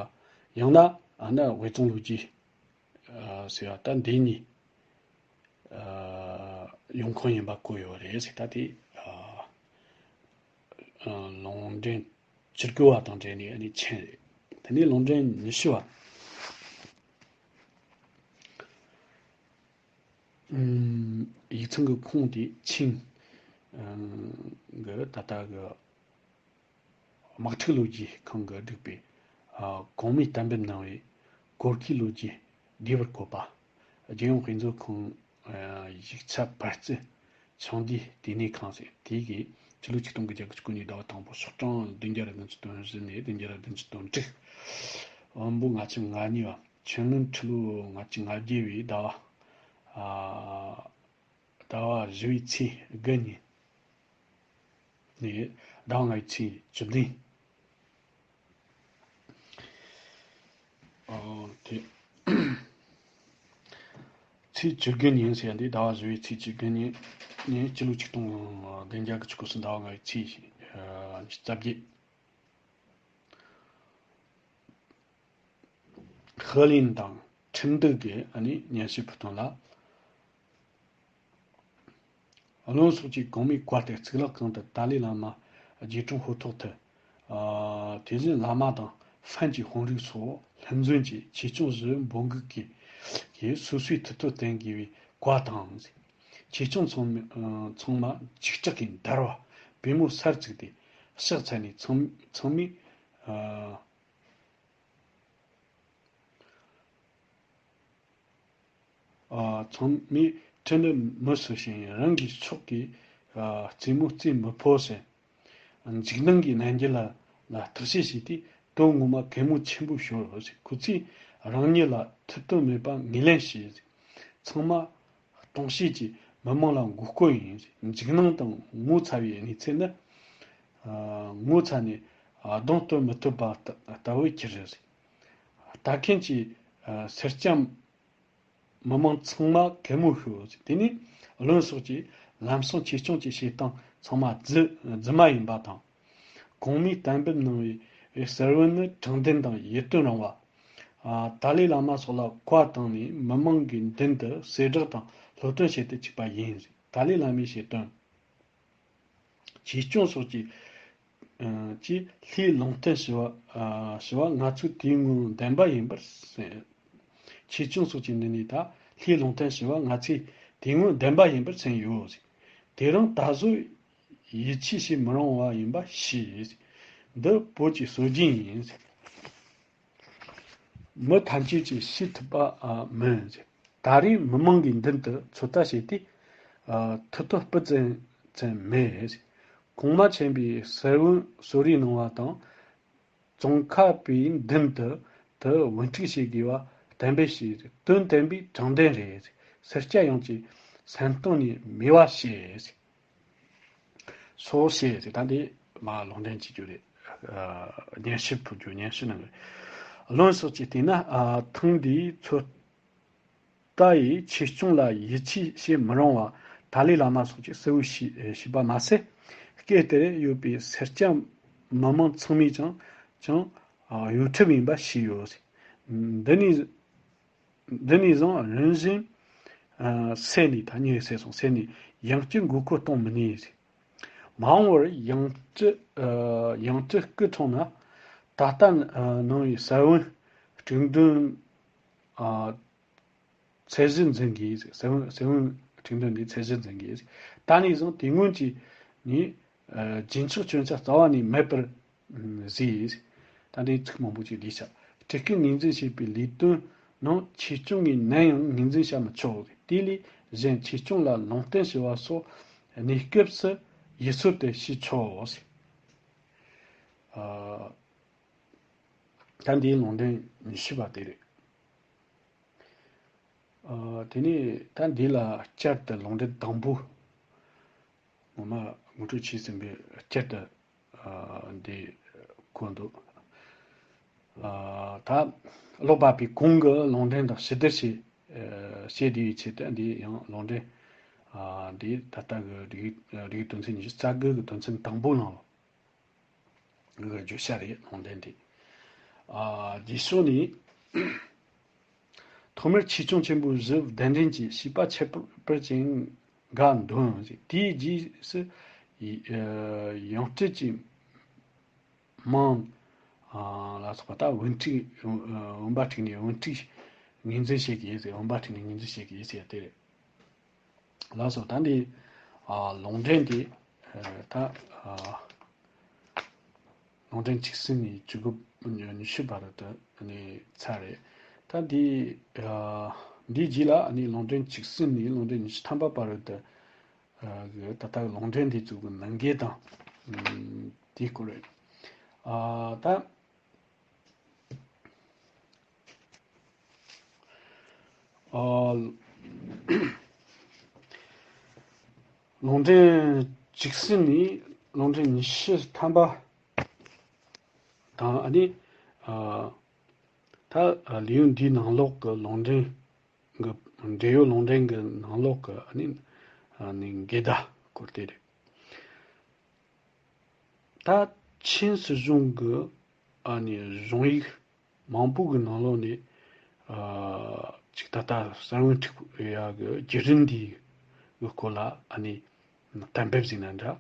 བ། ཡང་ན་ཨ་ནི་དབུས་གཙང་ལོ་རྒྱུས། ཨ། ཟེར་བ་ད་འདི་གཉིས། ཨ། ཡོང་ཁུངས་ཡིན་པ་བཀོད་ཡོད་རེད་ཟེར་ད་དེ། ཨ། ཨ། ལུང་འདྲེན་བཅུ་དགུ་བ་དང་འབྲེལ་ནས་ཨ་ནི་མཆན་རེད། དེ་ནས་ལུང་འདྲེན་ཉི་ཤུ་བ། ཨུམ། ཡིག་ཚང་གི་ཁོངས་དེ་ཆིང་། ཨ། གི་ད་ལྟ་གི་དམག་འཁྲུག་ལོ་རྒྱུས་ཁང་གིས་བསྒྲིགས་པའི་ཨ་གོང་མའི་གཏན་འབེབས་གནང་བའི་གོར་ཁའི་ལོ་རྒྱུས་བསྡུས་པར་བཀོད་པ། རྒྱལ་ཡོངས་དཔེ་མཛོད་ཁང་ཨ་ཡིག་ཆ་པར་རྩི་ཆུང་འདུས་ལྟེ་གནས་ཁང་ཟེར་དེ་གིས་ཕྱི་ལོ་ཆིག་སྟོང་དགུ་བརྒྱ་དགུ་བཅུ་གོ་གཉིས་ཟླ་བ་དང་པོ་ཤོག་གྲངས་བདུན་བརྒྱ་ར་བདུན་ཅུ་དོན་བཞི་ནས་བདུན་བརྒྱ་ར་བདུན་ཅུ་དོན་དྲུག་དབོན་པོ་ལྔ་བཅུ་ང་གཉིས་པ། ཆུ་སྔོན་ཁྲི་ལོ་ལྔ་བཅུ་ང་བརྒྱད་པའི་ཟླ་བ། ཨ། ཟླ་བ་བཞི་པའི་ཚེས་དགུ་ཉིན་ནས་ཟླ་བ་ལྔ་པའི་ཚེས་བཅུ་བདུན། ཨོ་དེ། ཚེས་བཅུ་དགུ་ཉིན་ཟེར་ཡ་འདི་ཟླ་བ་བཞི་པའི་ཚེས་བཅུ་དགུ་ཉིན་ནས་སྤྱི་ལོ་ཆིག་སྟོང་བདུན་བརྒྱ་དགུ་བཅུ་གོ་གསུམ་ཟླ་བ་ལྔ་པའི་ཚེས་ཨ་རྩ་བརྒྱད། ཧི་ལིན་དང་ཁྲིན་ཏུའུ་གི་ཨ་ནི་སྙན་ཞུ་ཕུལ་དོན་ལ། བློན་སོགས་ཀྱིས་གོང་མའི་བཀའ་ལྟར་གཙུག་ལག་ཁང་དུ་ཏཱ་ལའི་བླ་མ་རྗེས་དྲུང་ཧུ་ཐོག་ཐུ། ཨ། དེ་བཞིན་བླ་མ་དང་ཧྥན་གྱི་དཔོན་རིགས་སོགས་ལྷན་འཛོམས་ཀྱིས་ཆོས་སྐྱོང་བཞི་འབོད་འགུག་གིས་ཀྱིས་སོ་སོའི་མཐུ་སྟོབས་བསྟན་དགོས་པའི་བཀའ་དང་། ཆོས་སྐྱོང་ཚང་མ་ཚང་མ་འཇིགས་སྐྲག་གིས་འདར་བ་པུས་མོ་སར་བཙུགས་ཏེ་ཕྱག་འཚལ་ནས་ཚང་ཚང་མས། ཨ། ཨ། ཚང་མས་ཁྲིམས་ནི་མི་སྲུ་ཞིང་རང་གི་ཕྱོགས་ཀྱི་ཨ་རྩེད་མོ་རྩེ་མི་ཕོད་ཟེར། འཇིགས་སྣང་གི་རྣམ་འགྱུར་ལ་ལ་བརྟག་དཔྱད་བྱས་ཏེ་དོན་ངོ་མ་གད་མོ་ཆེན་པོས་ཤོར་ཟེར། ཁོ་ཚོས་རང་ཉིད་ལ་མཐུ་སྟོབས་མེད་པ་ངོས་ལེན་བྱས་ཟེར། ཚང་མ་སྟོང་བཤད་ཀྱིས་མི་མང་ལ་མགོ་སྐོར་ཡིན་ཟེར། འཇིགས་སྣང་དང་ངོ་ཚ་བའི་གནས་ཚུལ་ནི། ཨ། ངོ་ཚ་ནས་གདོང་སྟོན་མི་ཐུབ་པ་ལྟ་བུར་གྱུར་ཟེར། ལྟ་མཁན་གྱི་ཨ་སེར་སྐྱ་མི་མང་ཚང་མ་གད་མོ་ཤོར། དེ་ནས་བློན་སོགས་ཀྱིས་ལམ་སང་ཆོས་སྐྱོང་གི་བྱེད་སྟངས་ཚང་མ་རྫུན་རྫུན་མ་ཡིན་པ་དང་། གོང་མས་གཏན་འབེབས་གནང་བའི་གསལ་བོ་ནི་དྲང་བདེན་དང་ཡིད་རྟོན་རུང་བ། ཨ། ཏཱ་ལའི་བླ་མ་སོགས་ལ་བཀའ་བཏང་ནས་མི་མང་གི་མདུན་དུ་གསལ་བསྒྲགས་དང་སློབ་སྟོན་བྱེད་དུ་བཅུག་པ་ཡིན། ཏཱ་ལའི་བླ་མའི་བྱེད་དོན། ཆོས་སྐྱོང་སོགས་ཀྱིས། ཨ། ཀྱིས་ལྷའི་ལུང་བསྟན་ཞུ་བ། ཨ། ཞུ་བ་ང་ཚོས་དེའི་སྔོན་བདེན་པ་ཡིན་པར་སེམས། ཆོས་སྐྱོང་སོགས་ཀྱིས་འདི་ནས་ད་ལྷའི་ལུང་བསྟན་ཞུ་བ་ང་ཚོས་དེའི་སྔོན་བདེན་པ་ཡིན་པར་སེམས་ཡོད། དེ་རིང་ད་གཟོད་ཡིད་ཆེས་བྱེད་མི་རུང་བ་ཡིན་པ་ཤེས། འདི་བོད་ཀྱི་སྲོལ་རྒྱུན་ཡིན། མི་ཐམས་ཅད་ཀྱིས་ཤེས་ཐུབ་པ་མིན། ད་རེས་མི་མང་གི་མདུན་དུ་ཚོད་ལྟ་བྱས་ཏེ། མཐུ་སྟོབས་སྤུ་ཙམ་ཙམ་མེད། གོང་མ་ཆེན་པོས་གསལ་བོའི་གསོལ་རས་གནང་བ་དང་། ཙོང་ཁ་པའི་མདུན་དུ་དུ་འབོད་འགྲིག་བྱེད་དགོས་པ་གཏན་འབེབས་བྱས། དོན་བདེན་པའི་དྲང་བདེན་རེད། སེར་སྐྱ་ཡོངས་ཀྱི་སེམས་གཏིང་ནས་མོས་པ་བྱེད། སོ་ཞེས་ཟེར། ད་འདི་མ་ལུང་འདྲེན་བྱེད་རྒྱུ་རེད། ཨ། སྙན་ཞུ་ཕུལ་རྒྱུ་སྙན་ཞུ་གནང་གི། བློན་སོགས་ཀྱིས་བལྟས་ན། ཨ། ཐེངས་འདིའི་ཚོད་ལྟ་ཡིས་ཆོས་སྐྱོང་ལ་ཡིད་ཆེས་བྱེད་མི་རུང་བ་ཏཱ་ལའི་བླ་མ་སོགས་ཀྱིས་གསལ་བོ་ཞུས་ཞུས་པ་མ་ཟད། སྐབས་དེར་ཡོད་པའི་སེར་སྐྱ་མི་མང་ཚང་མས་ཀྱང་ཀྱང་གཡོ་ཁྲམ་ཡིན་པ་ཤེས་ཡོད། འདི་ནས། འདི་ནས་བཟུང་རིམ་བཞིན། ཨ། སེམས་ནས། ད་ཉིད་སེམས་སོང་སེམས་ནས་ཡང་བསྐྱར་མགོ་སྐོར་གཏོང་མི་ནུས། མ་འོངས་པར་ཡང་བསྐྱར། ཨ། ཡང་བསྐྱར་སྐུ་འཁྲུངས་ན། ད་ལྟ་གནང་བའི་གསལ་བོའི་དྲུག་འདོན། ཨ། ཚད་གཞི་འཛིན་དགོས། གསལ་བོའི་གསལ་བོའི་དྲུག་འདོན་འདི་ཚད་གཞི་འཛིན་དགོས། ད་ནས་བཟུང་དེ་སྔོན་གྱི་ནི། ཨ། རྗེས་ཕྱོགས་སྐྱོན་ཆ་རྩ་བ་ནས་མེད་པར། ཨ། བཟོས། ད་ལྟའི་ཚིག་མང་པོ་ཅིག་ལས་བྱ། སྤྲུལ་སྐུ་ངོས་འཛིན་བྱེད་པའི་ལས་དོན་ ནང་ཆེ་ཆུང་གི་ནན་ཡང་ངོས་འཛིན་བྱ་མི་ཆོག། དེ་ལས་གཞན་ཆེ་ཆུང་ལ་ལུང་བསྟན་ཞུ་བ་སོགས་གནས་སྐབས་སུ་ཡིད་ཚོར་དུ་ཞུས་ཆོག། ཨ། ད་འདིའི་ལུང་འདྲེན་ཉི་ཤུ་པ་དེ་རེད། ཨ། དེ་ནས་ད་འདི་ལ་བསྐྱར་དུ་ལུང་འདྲེན་དང་པོ། ངོ་མ་ངོ་སྤྲོད་བྱས་ཟིན་པའི་བསྐྱར་དུ། ཨ། འདི་བཀོད་འདུག། ཨ། ད་ཀློག་པ་པོས་གོང་གི་ལུང་འདྲེན་དང་ཕྱི་བསྡུར་བྱས། ཨ། བྱེད་བདེ་བའི་ཆེད་དུ་འདི་ཡང་ལུང་འདྲེན། ཨ། འདི་ད་ལྟ་གི་རིགས་རིགས་དོན་ཚན་ཉི་ཤུ་རྩ་དགུ་གི་དོན་ཚན་དང་པོ་ནང་གི་བརྗོད་བྱ་རེད། ལུང་འདྲེན་འདི། ཨ། རྗེས་ཕྱོགས་ནས། ཐོག་མར་ཆེ་ཆུང་ཆེན་པོ་བཞི་གདན་འདྲེན་གྱིས་བྱིས་པ་ཁྱད་པར་ཅན་འགའ་འདོན། དེའི་རྗེས་སུ་ཡང་སྤྲུལ་གྱི་མིང་ལ་སོགས་པ། ད་བུ་ཕྲུག་བུམ་པ་དཀྲུགས་ནས་བུ་ཕྲུག་ངོས་འཛིན་བྱེད་ཀྱི་ཡོད་ཟེར། བུམ་པ་དཀྲུགས་ནས་ངོས་འཛིན་བྱེད་ཀྱི་ཡོད་ཟེར་ཡ་དེ་རེད། ལགས་སོ། ད་འདི། ཨ། ལུང་འདྲེན་དེ། ཨ། ད། ཨ། ལུང་འདྲེན་བཅུ་གསུམ་ནས་བཅུ་དགུ་ཉི་ཤུ་བར་དུ་ནས་ཚར་རེད། ད་འདི། ཨ། འདིའི་རྗེས་ལ་ནི་ལུང་འདྲེན་བཅུ་གསུམ་ནས་ལུང་འདྲེན་ཉི་ཤུ་ཐམ་པ་བར་དུ། ཨ། གི་ད་ལྟ་ལུང་འདྲེན་འདི་ཚོ་གི་ནང་འགལ་དང་། ཨ། དེའི་སྐོར་རེད། ཨ། ད། ཨ། ལུང་འདྲེན་བཅུ་གསུམ་ནས་ལུང་འདྲེན་ཉི་ཤུ་ཐམ་པ་དང་། ཨ་ནི། ཨ། ད་ལེའུ་འདིའི་ནང་ལོགས་ཀྱི་ལུང་འདྲེན་གྱི། འབྲེལ་ཡོད་ལུང་འདྲེན་གྱི་ནང་ལོགས་ཀྱི། ཨ་ནི། ཨ་ནི་འགལ་ཟླ་སྐོར་དེ་རེད། ད་ཆིན་སྲིད་གཞུང་གི། ཨ་ནི་གཞུང་ཡིག་མང་པོ་གི་ནང་ལོགས་ནས། ཨ། ཅིག་ད་ལྟ་གསར་བུ་འཁྲིད་ཡག་གི་བརྒྱུད་རིམ་འདིའི་སྐོར་ལ། ཨ་ནི་གཏན་འབེབས་ཟེར་ན་འདྲ།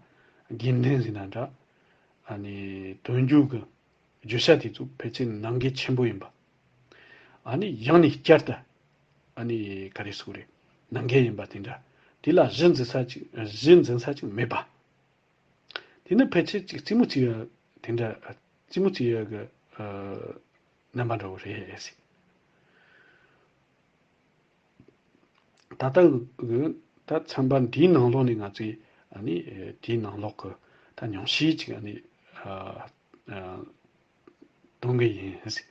དགོས་འདུན་ཟེར་ན་འདྲ། ཨ་ནི་དོན་འཁྱོལ་གྱི་བརྗོད་བྱ་དེ་ཚོ་ཕལ་ཆེར་ནང་འགལ་ཆེན་པོ་ཡིན་པ། ཨ་ནི་ཡང་ནས་བསྐྱར་དུ། ཨ་ནི་ག་རེ་ཟེར་དགོས་རེད། ནང་འགལ་ཡིན་པ་དེ་འདྲ། དེ་ལ་གཞི་འཛིན་ས་ཅིག་གཞི་འཛིན་ས་ཅིག་མེད་པ། དེ་ནི་ཕལ་ཆེར་ཅིག་རྩེད་མོ་རྩེ་ཡ་དེ་འདྲ། རྩེད་མོ་རྩེ་ཡ་གི། ཨ། རྣམ་པ་འདྲ་བོ་རེད་ཟེར། ད་ལྟ་གི་ད་ཚན་པ་འདིའི་ནང་ལོགས་ནས་ང་ཚོས། ཨ་ནི་དེའི་ནང་ལོགས་ཀྱི་ད་ཉུང་ཤས་ཅིག། ཨ་ནི། ཨ། ཨ། འདོན་གི་ཡིན་ཟེར།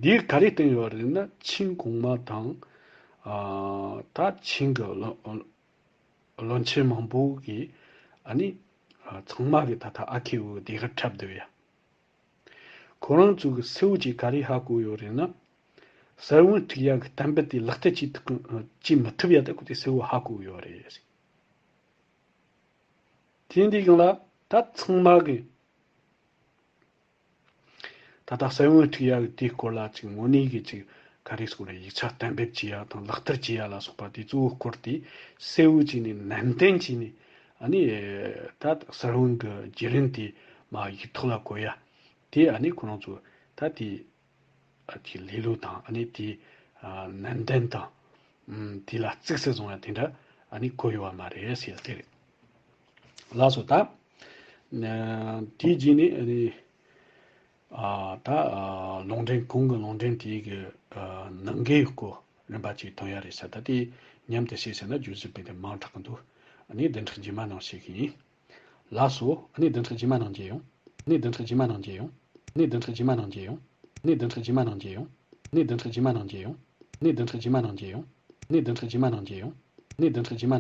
འདིར་ག་རེ་བསྟན་ཡོད་རེད་ན། ཆིན་གོང་མ་དང་། ཨ། ད་ཆིན་གྱི་བློན་བློན་ཆེན་མང་པོ་གིས། ཨ་ནི། ཨ། ཚང་མ་གིས་ད་ལྟ་ཨ་ཁུ་བོ་དེ་གར་འཁྲབ་སྡོད་ཡ། ཁོ་རང་ཚོ་གི་སྲས་བུ་གིས་ག་རེ་ཧ་གོ་ཡོད་རེད་ན། གསར་བུ་འཁྲིད་ཡ་གི་གཏན་འབེབས་དེ་ལག་བསྟར་བྱེད་ཐུབ་ཀྱི་བྱེད་མི་ཐུབ་ཡ་ད་ཁོ་ཚོའི་སྲས་བུ་ཧ་གོ་ཡོད་རེད། དེ་འདི་གང་ལ་ད་ཚང་མ་གིས། ད་ལྟ་གསར་བུ་འཁྲིད་ཡ་གི་དེའི་སྐོར་ལ་ཅིག་དངོས་གནས་ཀྱི་ཅིག་ག་རེ་ཟེར་དགོས་རེད། ཡིག་ཆ་གཏན་འབེབས་བྱེད་ཡ་དང་ལག་བསྟར་བྱེད་ཡ་ལ་སོགས་པ་དེ་གཙོ་བོ་སྐོར་དེ་གསལ་བོ་བྱས་ནས་ནན་ཏན་བྱས་ནས། ཨ་ནི་ད་གསར་བུ་གི་བརྒྱུད་རིམ་དེ་མ་ཡིག་ཐོག་ལ་བཀོད་ཡ་དེ། ཨ་ནི་ཁོ་རང་ཚོ་ད་དེ་ཨ་དེ་ལེ་ལོ་དང་། ཨ་ནི་དེ་ཨ་ནན་ཏན་དང་། ཨམ། དེ་ལ་གཙིགས་སུ་བཟུང་ཡ་དེ་འདྲ་ཨ་ནི་གོ་ཡོད་པ་མ་རེད་ཟེར་ཡ་དེ་རེད། ལགས་སོ། ད་ཨ་དེའི་རྗེས་ནས། ཨ་ནི་ཨ་ད་ཨ་ལུང་འདྲེན། གོང་གི་ལུང་འདྲེན་དེའི་གི་ཨ་ནང་གི་སྐོར་རིམ་པ་གཅིག་ཐོན་ཡ་རེད་ཟེར། ད་དེ་མཉམ་དུ་བཤད་ཟེར་ན་བརྗོད་གཞི་དཔེ་དེ་མང་དྲགས་ཀྱི་འདུག། ཨ་ནི་བདུན་ཕྲག་རྗེས་མ་ནང་བཤད་གི་ཡིན། ལགས་སོ། ཨ་ནི་བདུན་ཕྲག་རྗེས་མ་ནང་མཇལ་ཡོང་། ཨ་ནི་བདུན་ཕྲག་རྗེས་མ་ནང་མཇལ་ཡོང་། ཨ་ནི་བདུན་ཕྲག་རྗེས་མ་ནང་མཇལ་ཡོང་། ཨ་ནི་བདུན་ཕྲག་རྗེས་མ་ནང་མཇལ་ཡོང་། ཨ་ནི་བདུན་ཕྲག་རྗེས་མ་ནང་མཇལ་ཡོང་། ཨ་ནི་བདུན་ཕྲག་རྗེས་མ་ནང་མཇལ་ཡོང་། ཨ་ནི་བདུན་ཕྲག་རྗེས་མ་ནང་མཇལ་ཡོང་། ཨ་ནི་བདུན་ཕྲག་རྗེས་མ་